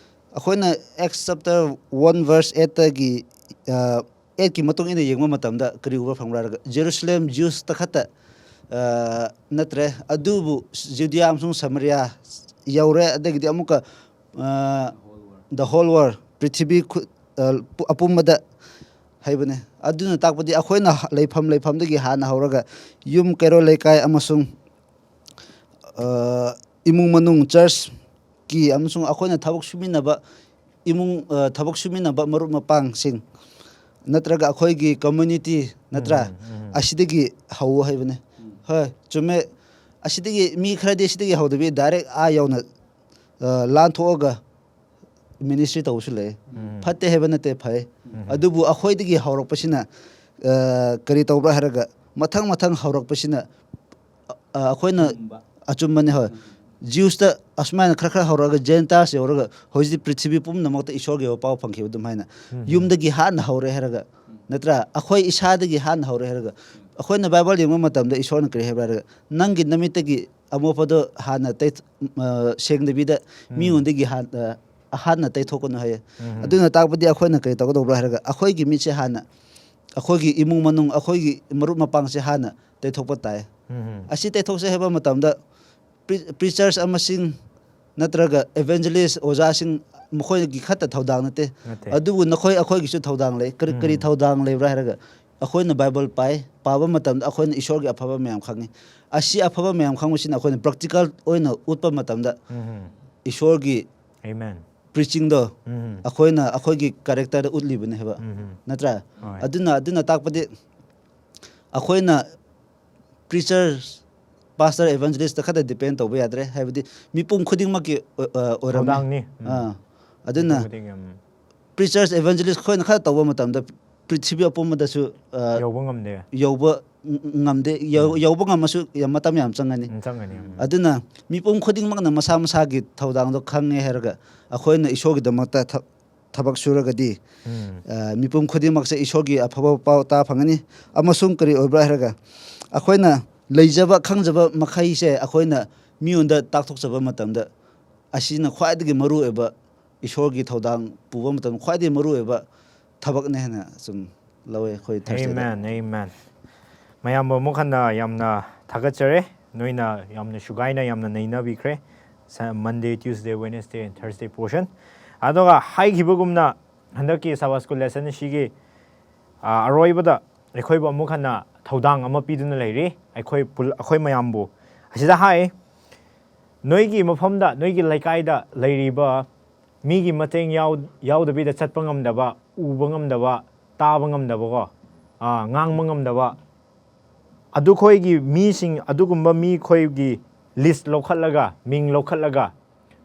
ꯑꯩꯈꯣꯏꯅ Acts chapter one verse eightꯇꯒꯤ, ꯑ, eightꯀꯤ ꯃꯇꯨꯡ ꯏꯟꯅ ꯌꯦꯡꯕ ꯃꯇꯝꯗ ꯀꯔꯤ ꯎꯕ ꯐꯪꯕ꯭ꯔꯥ ꯍꯥꯏꯔꯒ, Jerusalem Jewsꯇ ꯈꯛꯇ, ꯑ, ꯅꯠꯇ꯭ꯔꯦ, ꯑꯗꯨꯕꯨ Judea ꯑꯃꯁꯨꯡ Samaria ꯌꯧꯔꯦ, ꯑꯗꯒꯤꯗꯤ ꯑꯃꯨꯛꯀ, ꯑ, the whole world, ꯄ꯭ꯔꯤꯊꯤꯕꯤ ꯈꯨ-, ꯑ, ꯄꯨ-, ꯑꯄꯨꯝꯕꯗ ꯍꯥꯏꯕꯅꯦ꯫ ꯑꯗꯨꯅ ꯇꯥꯛꯄꯗꯤ ꯑꯩꯈꯣꯏꯅ ꯍ-, ꯂꯩꯐꯝ ꯂꯩꯐꯝꯗꯒꯤ ꯍꯥꯟꯅ ꯍꯧꯔꯒ ꯌꯨꯝ ꯀꯩꯔꯣꯜ ꯂꯩꯀꯥꯏ ꯑꯃꯁꯨꯡ, ꯑ, ꯏꯃꯨꯡ ꯃꯅꯨꯡ, churchꯀꯤ ꯑꯃꯁꯨꯡ ꯑꯩꯈꯣꯏꯅ ꯊꯕꯛ ꯁꯨꯃꯤꯟꯅꯕ ꯏꯃꯨꯡ, ꯑ, ꯊꯕꯛ ꯁꯨꯃꯤꯟꯅꯕ ꯃꯔꯨꯞ ꯃꯄꯥꯡꯁꯤꯡ ꯅꯠꯇ꯭ꯔꯒ ꯑꯩꯈꯣꯏꯒꯤ community ꯅꯠꯇ꯭ꯔꯥ? ꯎꯝ, ꯎꯝ. ꯑꯁꯤꯗꯒꯤ ꯍꯧꯋꯣ ꯍꯥꯏꯕꯅꯦ꯫ ꯍꯣꯏ, ꯆꯨꯝꯃꯦ꯫ ꯑꯁꯤꯗꯒꯤ ꯃꯤ ꯈꯔꯗꯤ ꯑꯁꯤꯗꯒꯤ ꯍꯧꯗꯕꯤ direct ꯑꯥ ꯌꯧꯅ, ꯑ, ꯂꯥꯟꯊꯣꯛꯑꯒ ministry ꯇꯧꯕꯁꯨ ꯂꯩ꯫ ꯎꯝ. ꯐꯠꯇꯦ ꯍꯥꯏꯕ ꯅꯠꯇꯦ, ꯐꯩ꯫ ꯎꯝ. ꯑꯗꯨꯕꯨ ꯑꯩꯈꯣꯏꯗꯒꯤ ꯍꯧꯔꯛꯄꯁꯤꯅ, ꯑ, ꯀꯔꯤ ꯇꯧꯕ꯭ꯔꯥ ꯍꯥꯏꯔꯒ ꯃꯊꯪ ꯃꯊꯪ ꯍꯧꯔꯛꯄꯁꯤꯅ, ꯑ, ꯑꯩꯈꯣꯏꯅ, ꯑꯆꯨꯝꯕꯅꯦ, ꯍꯣꯏ꯫ ꯖ꯭ꯌꯨꯁꯇ ꯑꯁꯨꯃꯥꯏꯅ ꯈꯔ ꯈꯔ ꯍꯧꯔꯛꯑꯒ ꯖꯦꯟꯇꯥꯏꯜꯁ ꯌꯧꯔꯒ ꯍꯧꯖꯤꯛꯇꯤ ꯄ꯭ꯔꯤꯊꯤꯕꯤ ꯄꯨꯝꯅꯃꯛꯇ ꯏꯁꯣꯔꯒꯤ ꯑꯣꯏꯕ ꯄꯥꯎ ꯐꯪꯈꯤꯕ ꯑꯗꯨꯝ ꯍꯥꯏꯅ꯫ ꯌꯨꯝꯗꯒꯤ ꯍꯥꯟꯅ ꯍꯧꯔꯦ ꯍꯥꯏꯔꯒ, ꯅꯠꯇ꯭ꯔꯥ? ꯑꯩꯈꯣꯏ ꯏꯁꯥꯗꯒꯤ ꯍꯥꯟꯅ ꯍꯧꯔꯦ ꯍꯥꯏꯔꯒ, ꯑꯩꯈꯣꯏꯅ ꯕꯥꯏꯕꯜ ꯌꯦꯡꯕ ꯃꯇꯝꯗ ꯏꯁꯣꯔꯅ ꯀꯔꯤ ꯍꯥꯏꯕ꯭ꯔꯥ ꯍꯥꯏꯔꯒ, "ꯅꯪꯒꯤ ꯅꯃꯤꯠꯇꯒꯤ ꯑꯃꯣꯠꯄꯗꯣ ꯍꯥꯟꯅ ꯇꯩ-, ꯑ, ꯁꯦꯡꯗꯕꯤꯗ ꯃꯤꯉꯣꯟꯗꯒꯤ ꯍꯥꯟ-, ꯑ, ꯍꯥꯟꯅ ꯇꯩꯊꯣꯛꯀꯅꯨ" ꯍꯥꯏꯌꯦ꯫ ꯑꯗꯨꯅ ꯇꯥꯛꯄꯗꯤ ꯑꯩꯈꯣꯏꯅ ꯀꯔꯤ ꯇꯧꯒꯗꯧꯕ꯭ꯔꯥ ꯍꯥꯏꯔꯒ, ꯑꯩꯈꯣꯏꯒꯤ ꯃꯤꯠꯁꯦ ꯍꯥꯟꯅ, ꯑꯩꯈꯣꯏꯒꯤ ꯏꯃꯨꯡ ꯃꯅꯨꯡ, ꯑꯩꯈꯣꯏꯒꯤ ꯃꯔꯨꯞ ꯃꯄꯥꯡꯁꯦ ꯍꯥꯟꯅ ꯇꯩꯊꯣꯛꯄ ꯇꯥꯏ꯫ ꯑꯁꯤ ꯇꯩꯊꯣꯛꯁꯦ ꯍꯥꯏꯕ ꯃꯇꯝꯗ, ꯄ꯭ꯔꯤ-, ꯄ꯭ꯔꯤꯆꯔꯁ ꯑꯃꯁꯤꯡ ꯅꯠꯇ꯭ꯔꯒ ꯏꯚꯦꯟꯖꯦꯂꯤꯁ ꯑꯣꯖꯥꯁꯤꯡ, ꯃꯈꯣꯏꯒꯤ ꯈꯛꯇ ꯊꯧꯗꯥꯡ ꯅꯠꯇꯦ꯫ ꯅꯠꯇꯦ꯫ ꯑꯗꯨꯕꯨ ꯅꯈꯣꯏ, ꯑꯩꯈꯣꯏꯒꯤꯁꯨ ꯊꯧꯗꯥꯡ ꯂꯩ꯫ ꯀꯔꯤ, ꯀꯔꯤ ꯎꯝ꯫ ꯊꯧꯗꯥꯡ ꯂꯩꯕ꯭ꯔꯥ ꯍꯥꯏꯔꯒ, ꯑꯩꯈꯣꯏꯅ ꯕꯥꯏꯕꯜ ꯄꯥꯏ, ꯄꯥꯕ ꯃꯇꯝꯗ ꯑꯩꯈꯣꯏꯅ ꯏꯁꯣꯔꯒꯤ ꯑꯐꯕ ꯃꯌꯥꯝ ꯈꯪꯉꯤ꯫ ꯑꯁꯤ ꯑꯐꯕ ꯃꯌꯥꯝ ꯈꯪꯕꯁꯤꯅ ꯑꯩꯈꯣꯏꯅ ꯄ꯭ꯔꯦꯛꯇꯤꯀꯦꯜ ꯑꯣꯏꯅ ꯎꯠꯄ ꯃꯇꯝꯗ, ꯎꯝ꯫ ꯏꯁꯣꯔꯒꯤ ꯑꯃꯦꯟ꯫ ꯄ꯭ꯔꯤꯆꯤꯡꯗꯣ ꯎꯝ꯫ ꯑꯩꯈꯣꯏꯅ ꯑꯩꯈꯣꯏꯒꯤ ꯀꯦꯔꯦꯛꯇꯔꯗ ꯎꯠꯂꯤꯕꯅꯦ ꯍꯥꯏꯕ꯫ ꯎꯝ꯫ ꯅꯠꯇ꯭ꯔꯥ? ꯍꯣꯏ꯫ ꯑꯗꯨꯅ, ꯑꯗꯨꯅ ꯇꯥꯛꯄꯗꯤ ꯑꯩꯈꯣꯏꯅ ꯄ꯭ꯔꯤꯆꯔ, ꯄꯥꯁꯇꯔ, ꯏꯚꯦꯟꯖꯦꯂꯤꯁꯇ ꯈꯛꯇ ꯗꯤꯄꯦꯟ ꯇꯧꯕ ꯌꯥꯗ꯭ꯔꯦ, ꯍꯥꯏꯕꯗꯤ ꯃꯤꯄꯨꯝ ꯈꯨꯗꯤꯡꯃꯛꯀꯤ, ꯑ, ꯑ, ꯑꯣꯏꯔꯝꯃꯤ꯫ ꯊꯧꯗꯥꯡꯅꯤ꯫ ꯎꯝ꯫ ꯑꯥ, ꯑꯗꯨꯅ ꯃꯤꯄꯨꯝ ꯈꯨꯗꯤꯡꯒꯤ, ꯎꯝ꯫ ꯄ꯭ꯔꯤꯆꯔꯁ, ꯏꯚꯦꯟꯖꯦꯂꯤꯁ ꯑꯩꯈꯣꯏꯅ ꯈꯔ ꯇꯧꯕ ꯃꯇꯝꯗ ꯄ꯭ꯔꯤꯊꯤꯕꯤ ꯑꯄꯨꯝꯕꯗꯁꯨ, ꯑ, ꯌꯧꯕ ꯉꯝꯗꯦ꯫ ꯌꯧꯕ ꯉ-, ꯉꯝꯗꯦ꯫ ꯌꯧ-, ꯎꯝ꯫ ꯌꯧꯕ ꯉꯝꯃꯁꯨ ꯌꯥꯝ, ꯃꯇꯝ ꯌꯥꯝ ꯆꯪꯒꯅꯤ꯫ ꯎꯝ, ꯆꯪꯒꯅꯤ, ꯎꯝ꯫ ꯑꯗꯨꯅ ꯃꯤꯄꯨꯝ ꯈꯨꯗꯤꯡꯃꯛꯅ ꯃꯁꯥ ꯃꯁꯥꯒꯤ ꯊꯧꯗꯥꯡꯗꯣ ꯈꯪꯉꯦ ꯍꯥꯏꯔꯒ ꯑꯩꯈꯣꯏꯅ ꯏꯁꯣꯔꯒꯤꯗꯃꯛꯇ ꯊ-, ꯊꯕꯛ ꯁꯨꯔꯒꯗꯤ, ꯎꯝ꯫ ꯑ, ꯃꯤꯄꯨꯝ ꯈꯨꯗꯤꯡꯃꯛꯁꯦ ꯏꯁꯣꯔꯒꯤ ꯑꯐꯕ ꯄꯥꯎ ꯇꯥ ꯐꯪꯒꯅꯤ꯫ ꯑꯃꯁꯨꯡ ꯀꯔꯤ ꯑꯣꯏꯕ꯭ꯔꯥ ꯍꯥꯏꯔꯒ, ꯑꯩꯈꯣꯏꯅ ꯂꯩꯖꯕ ꯈꯪꯖꯕ ꯃꯈꯩꯁꯦ ꯑꯩꯈꯣꯏꯅ ꯃꯤꯉꯣꯟꯗ ꯇꯥꯛꯊꯣꯛꯆꯕ ꯃꯇꯝꯗ, ꯑꯁꯤꯅ ꯈ꯭ꯋꯥꯏꯗꯒꯤ ꯃꯔꯨꯑꯣꯏꯕ, ꯏꯁꯣꯔꯒꯤ ꯊꯧꯗꯥꯡ ꯄꯨꯕ ꯃꯇꯝꯗ ꯈ꯭ꯋꯥꯏꯗꯒꯤ ꯃꯔꯨꯑꯣꯏꯕ ꯊꯕꯛꯅꯦ ꯍꯥꯏꯅ ꯁꯨꯝ ꯂꯧꯋꯦ ꯑꯩꯈꯣꯏ ꯊꯔꯁꯗꯦꯗ꯫ Amen, amen. ꯃꯌꯥꯝꯕꯨ ꯑꯃꯨꯛ ꯍꯟꯅ ꯌꯥꯝꯅ ꯊꯥꯒꯠꯆꯔꯤ꯫ ꯅꯣꯏꯅ ꯌꯥꯝꯅ ꯁꯨꯒꯥꯏꯅ ꯌꯥꯝꯅ ꯅꯩꯅꯕꯤꯈ꯭ꯔꯦ꯫ ꯁ-, Monday, Tuesday, Wednesday, and Thursday portion꯫ ꯑꯗꯨꯒ ꯍꯥꯏꯈꯤꯕꯒꯨꯝꯅ ꯍꯟꯗꯛꯀꯤ Sabbath School lesson ꯑꯁꯤꯒꯤ, ꯑ, ꯑꯔꯣꯏꯕꯗ ꯑꯩꯈꯣꯏꯕꯨ ꯑꯃꯨꯛ ꯍꯟꯅ ꯊꯧꯗꯥꯡ ꯑꯃ ꯄꯤꯗꯨꯅ ꯂꯩꯔꯤ꯫ ꯑꯩꯈꯣꯏ ꯄꯨꯜ-, ꯑꯩꯈꯣꯏ ꯃꯌꯥꯝꯕꯨ ꯑꯁꯤꯗ ꯍꯥꯏ, ꯅꯣꯏꯒꯤ ꯃꯐꯝꯗ, ꯅꯣꯏꯒꯤ ꯂꯩꯀꯥꯏꯗ ꯂꯩꯔꯤꯕ ꯃꯤꯒꯤ ꯃꯇꯦꯡ ꯌꯥꯎ-, ꯌꯥꯎꯗꯕꯤꯗ ꯆꯠꯄ ꯉꯝꯗꯕ, ꯎꯕ ꯉꯝꯗꯕ, ꯇꯥꯕ ꯉꯝꯗꯕꯀꯣ, ꯑꯥ, ꯉꯥꯡꯕ ꯉꯝꯗꯕ, ꯑꯗꯨꯈꯣꯏꯒꯤ ꯃꯤꯁꯤꯡ, ꯑꯗꯨꯒꯨꯝꯕ ꯃꯤꯈꯣꯏꯒꯤ list ꯂꯧꯈꯠꯂꯒ, ꯃꯤꯡ ꯂꯧꯈꯠꯂꯒ,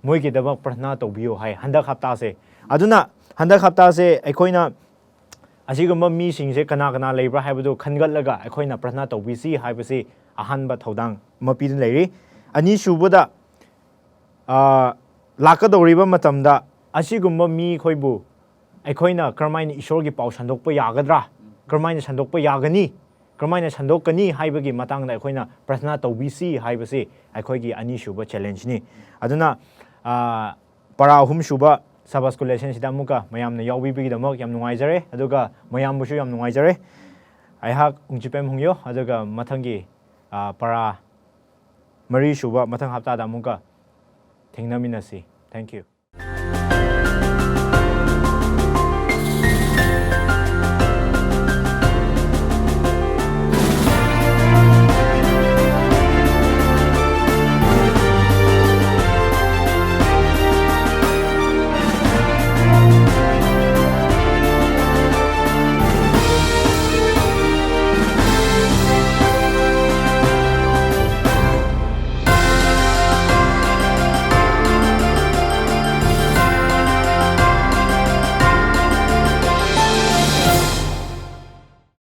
ꯃꯣꯏꯒꯤꯗꯃꯛ ꯄ꯭ꯔꯊꯅꯥ ꯇꯧꯕꯤꯌꯨ ꯍꯥꯏ ꯍꯟꯗꯛ ꯍꯞꯇꯥꯁꯦ꯫ ꯑꯗꯨꯅ ꯍꯟꯗꯛ ꯍꯞꯇꯥꯁꯦ ꯑꯩꯈꯣꯏꯅ ꯑꯁꯤꯒꯨꯝꯕ ꯃꯤꯁꯤꯡꯁꯦ ꯀꯅꯥ ꯀꯅꯥ ꯂꯩꯕ꯭ꯔꯥ ꯍꯥꯏꯕꯗꯨ ꯈꯟꯒꯠꯂꯒ ꯑꯩꯈꯣꯏꯅ ꯄ꯭ꯔꯊꯅꯥ ꯇꯧꯕꯤꯁꯤ ꯍꯥꯏꯕꯁꯤ ꯑꯍꯥꯟꯕ ꯊꯧꯗꯥꯡ ꯑꯃ ꯄꯤꯗꯨꯅ ꯂꯩꯔꯤ꯫ ꯑꯅꯤꯁꯨꯕꯗ, ꯑ, ꯂꯥꯛꯀꯗꯧꯔꯤꯕ ꯃꯇꯝꯗ ꯑꯁꯤꯒꯨꯝꯕ ꯃꯤ ꯑꯩꯈꯣꯏꯕꯨ ꯑꯩꯈꯣꯏꯅ ꯀꯔꯝꯍꯥꯏꯅ ꯏꯁꯣꯔꯒꯤ ꯄꯥꯎ ꯁꯟꯗꯣꯛꯄ ꯌꯥꯒꯗ꯭ꯔꯥ, ꯀꯔꯝꯍꯥꯏꯅ ꯁꯟꯗꯣꯛꯄ ꯌꯥꯒꯅꯤ, ꯀꯔꯝꯍꯥꯏꯅ ꯁꯟꯗꯣꯛꯀꯅꯤ ꯍꯥꯏꯕꯒꯤ ꯃꯇꯥꯡꯗ ꯑꯩꯈꯣꯏꯅ ꯄ꯭ꯔꯊꯅꯥ ꯇꯧꯕꯤꯁꯤ ꯍꯥꯏꯕꯁꯤ ꯑꯩꯈꯣꯏꯒꯤ ꯑꯅꯤꯁꯨꯕ ꯆꯦꯂꯦꯟꯖꯅꯤ꯫ ꯑꯗꯨꯅ, ꯑ, ꯄꯔꯥ ꯑꯍꯨꯝꯁꯨꯕ ꯁꯕꯥꯁꯀꯨ ꯂꯦꯁꯟꯁꯤꯗ ꯑꯃꯨꯛꯀ ꯃꯌꯥꯝꯅ ꯌꯥꯎꯕꯤꯕꯒꯤꯗꯃꯛ ꯌꯥꯝ ꯅꯨꯡꯉꯥꯏꯖꯔꯦ, ꯑꯗꯨꯒ ꯃꯌꯥꯝꯕꯨꯁꯨ ꯌꯥꯝ ꯅꯨꯡꯉꯥꯏꯖꯔꯦ꯫ ꯑꯩꯍꯥꯛ ꯎꯡꯆꯤꯄꯦꯝ ꯍꯣꯡꯌꯣ, ꯑꯗꯨꯒ ꯃꯊꯪꯒꯤ, ꯑ, ꯄꯔꯥ ꯃꯔꯤꯁꯨꯕ ꯃꯊꯪ ꯍꯞꯇꯥꯗ ꯑꯃꯨꯛꯀ ꯊꯦꯡꯅꯃꯤꯟꯅꯁꯤ꯫ Thank you꯫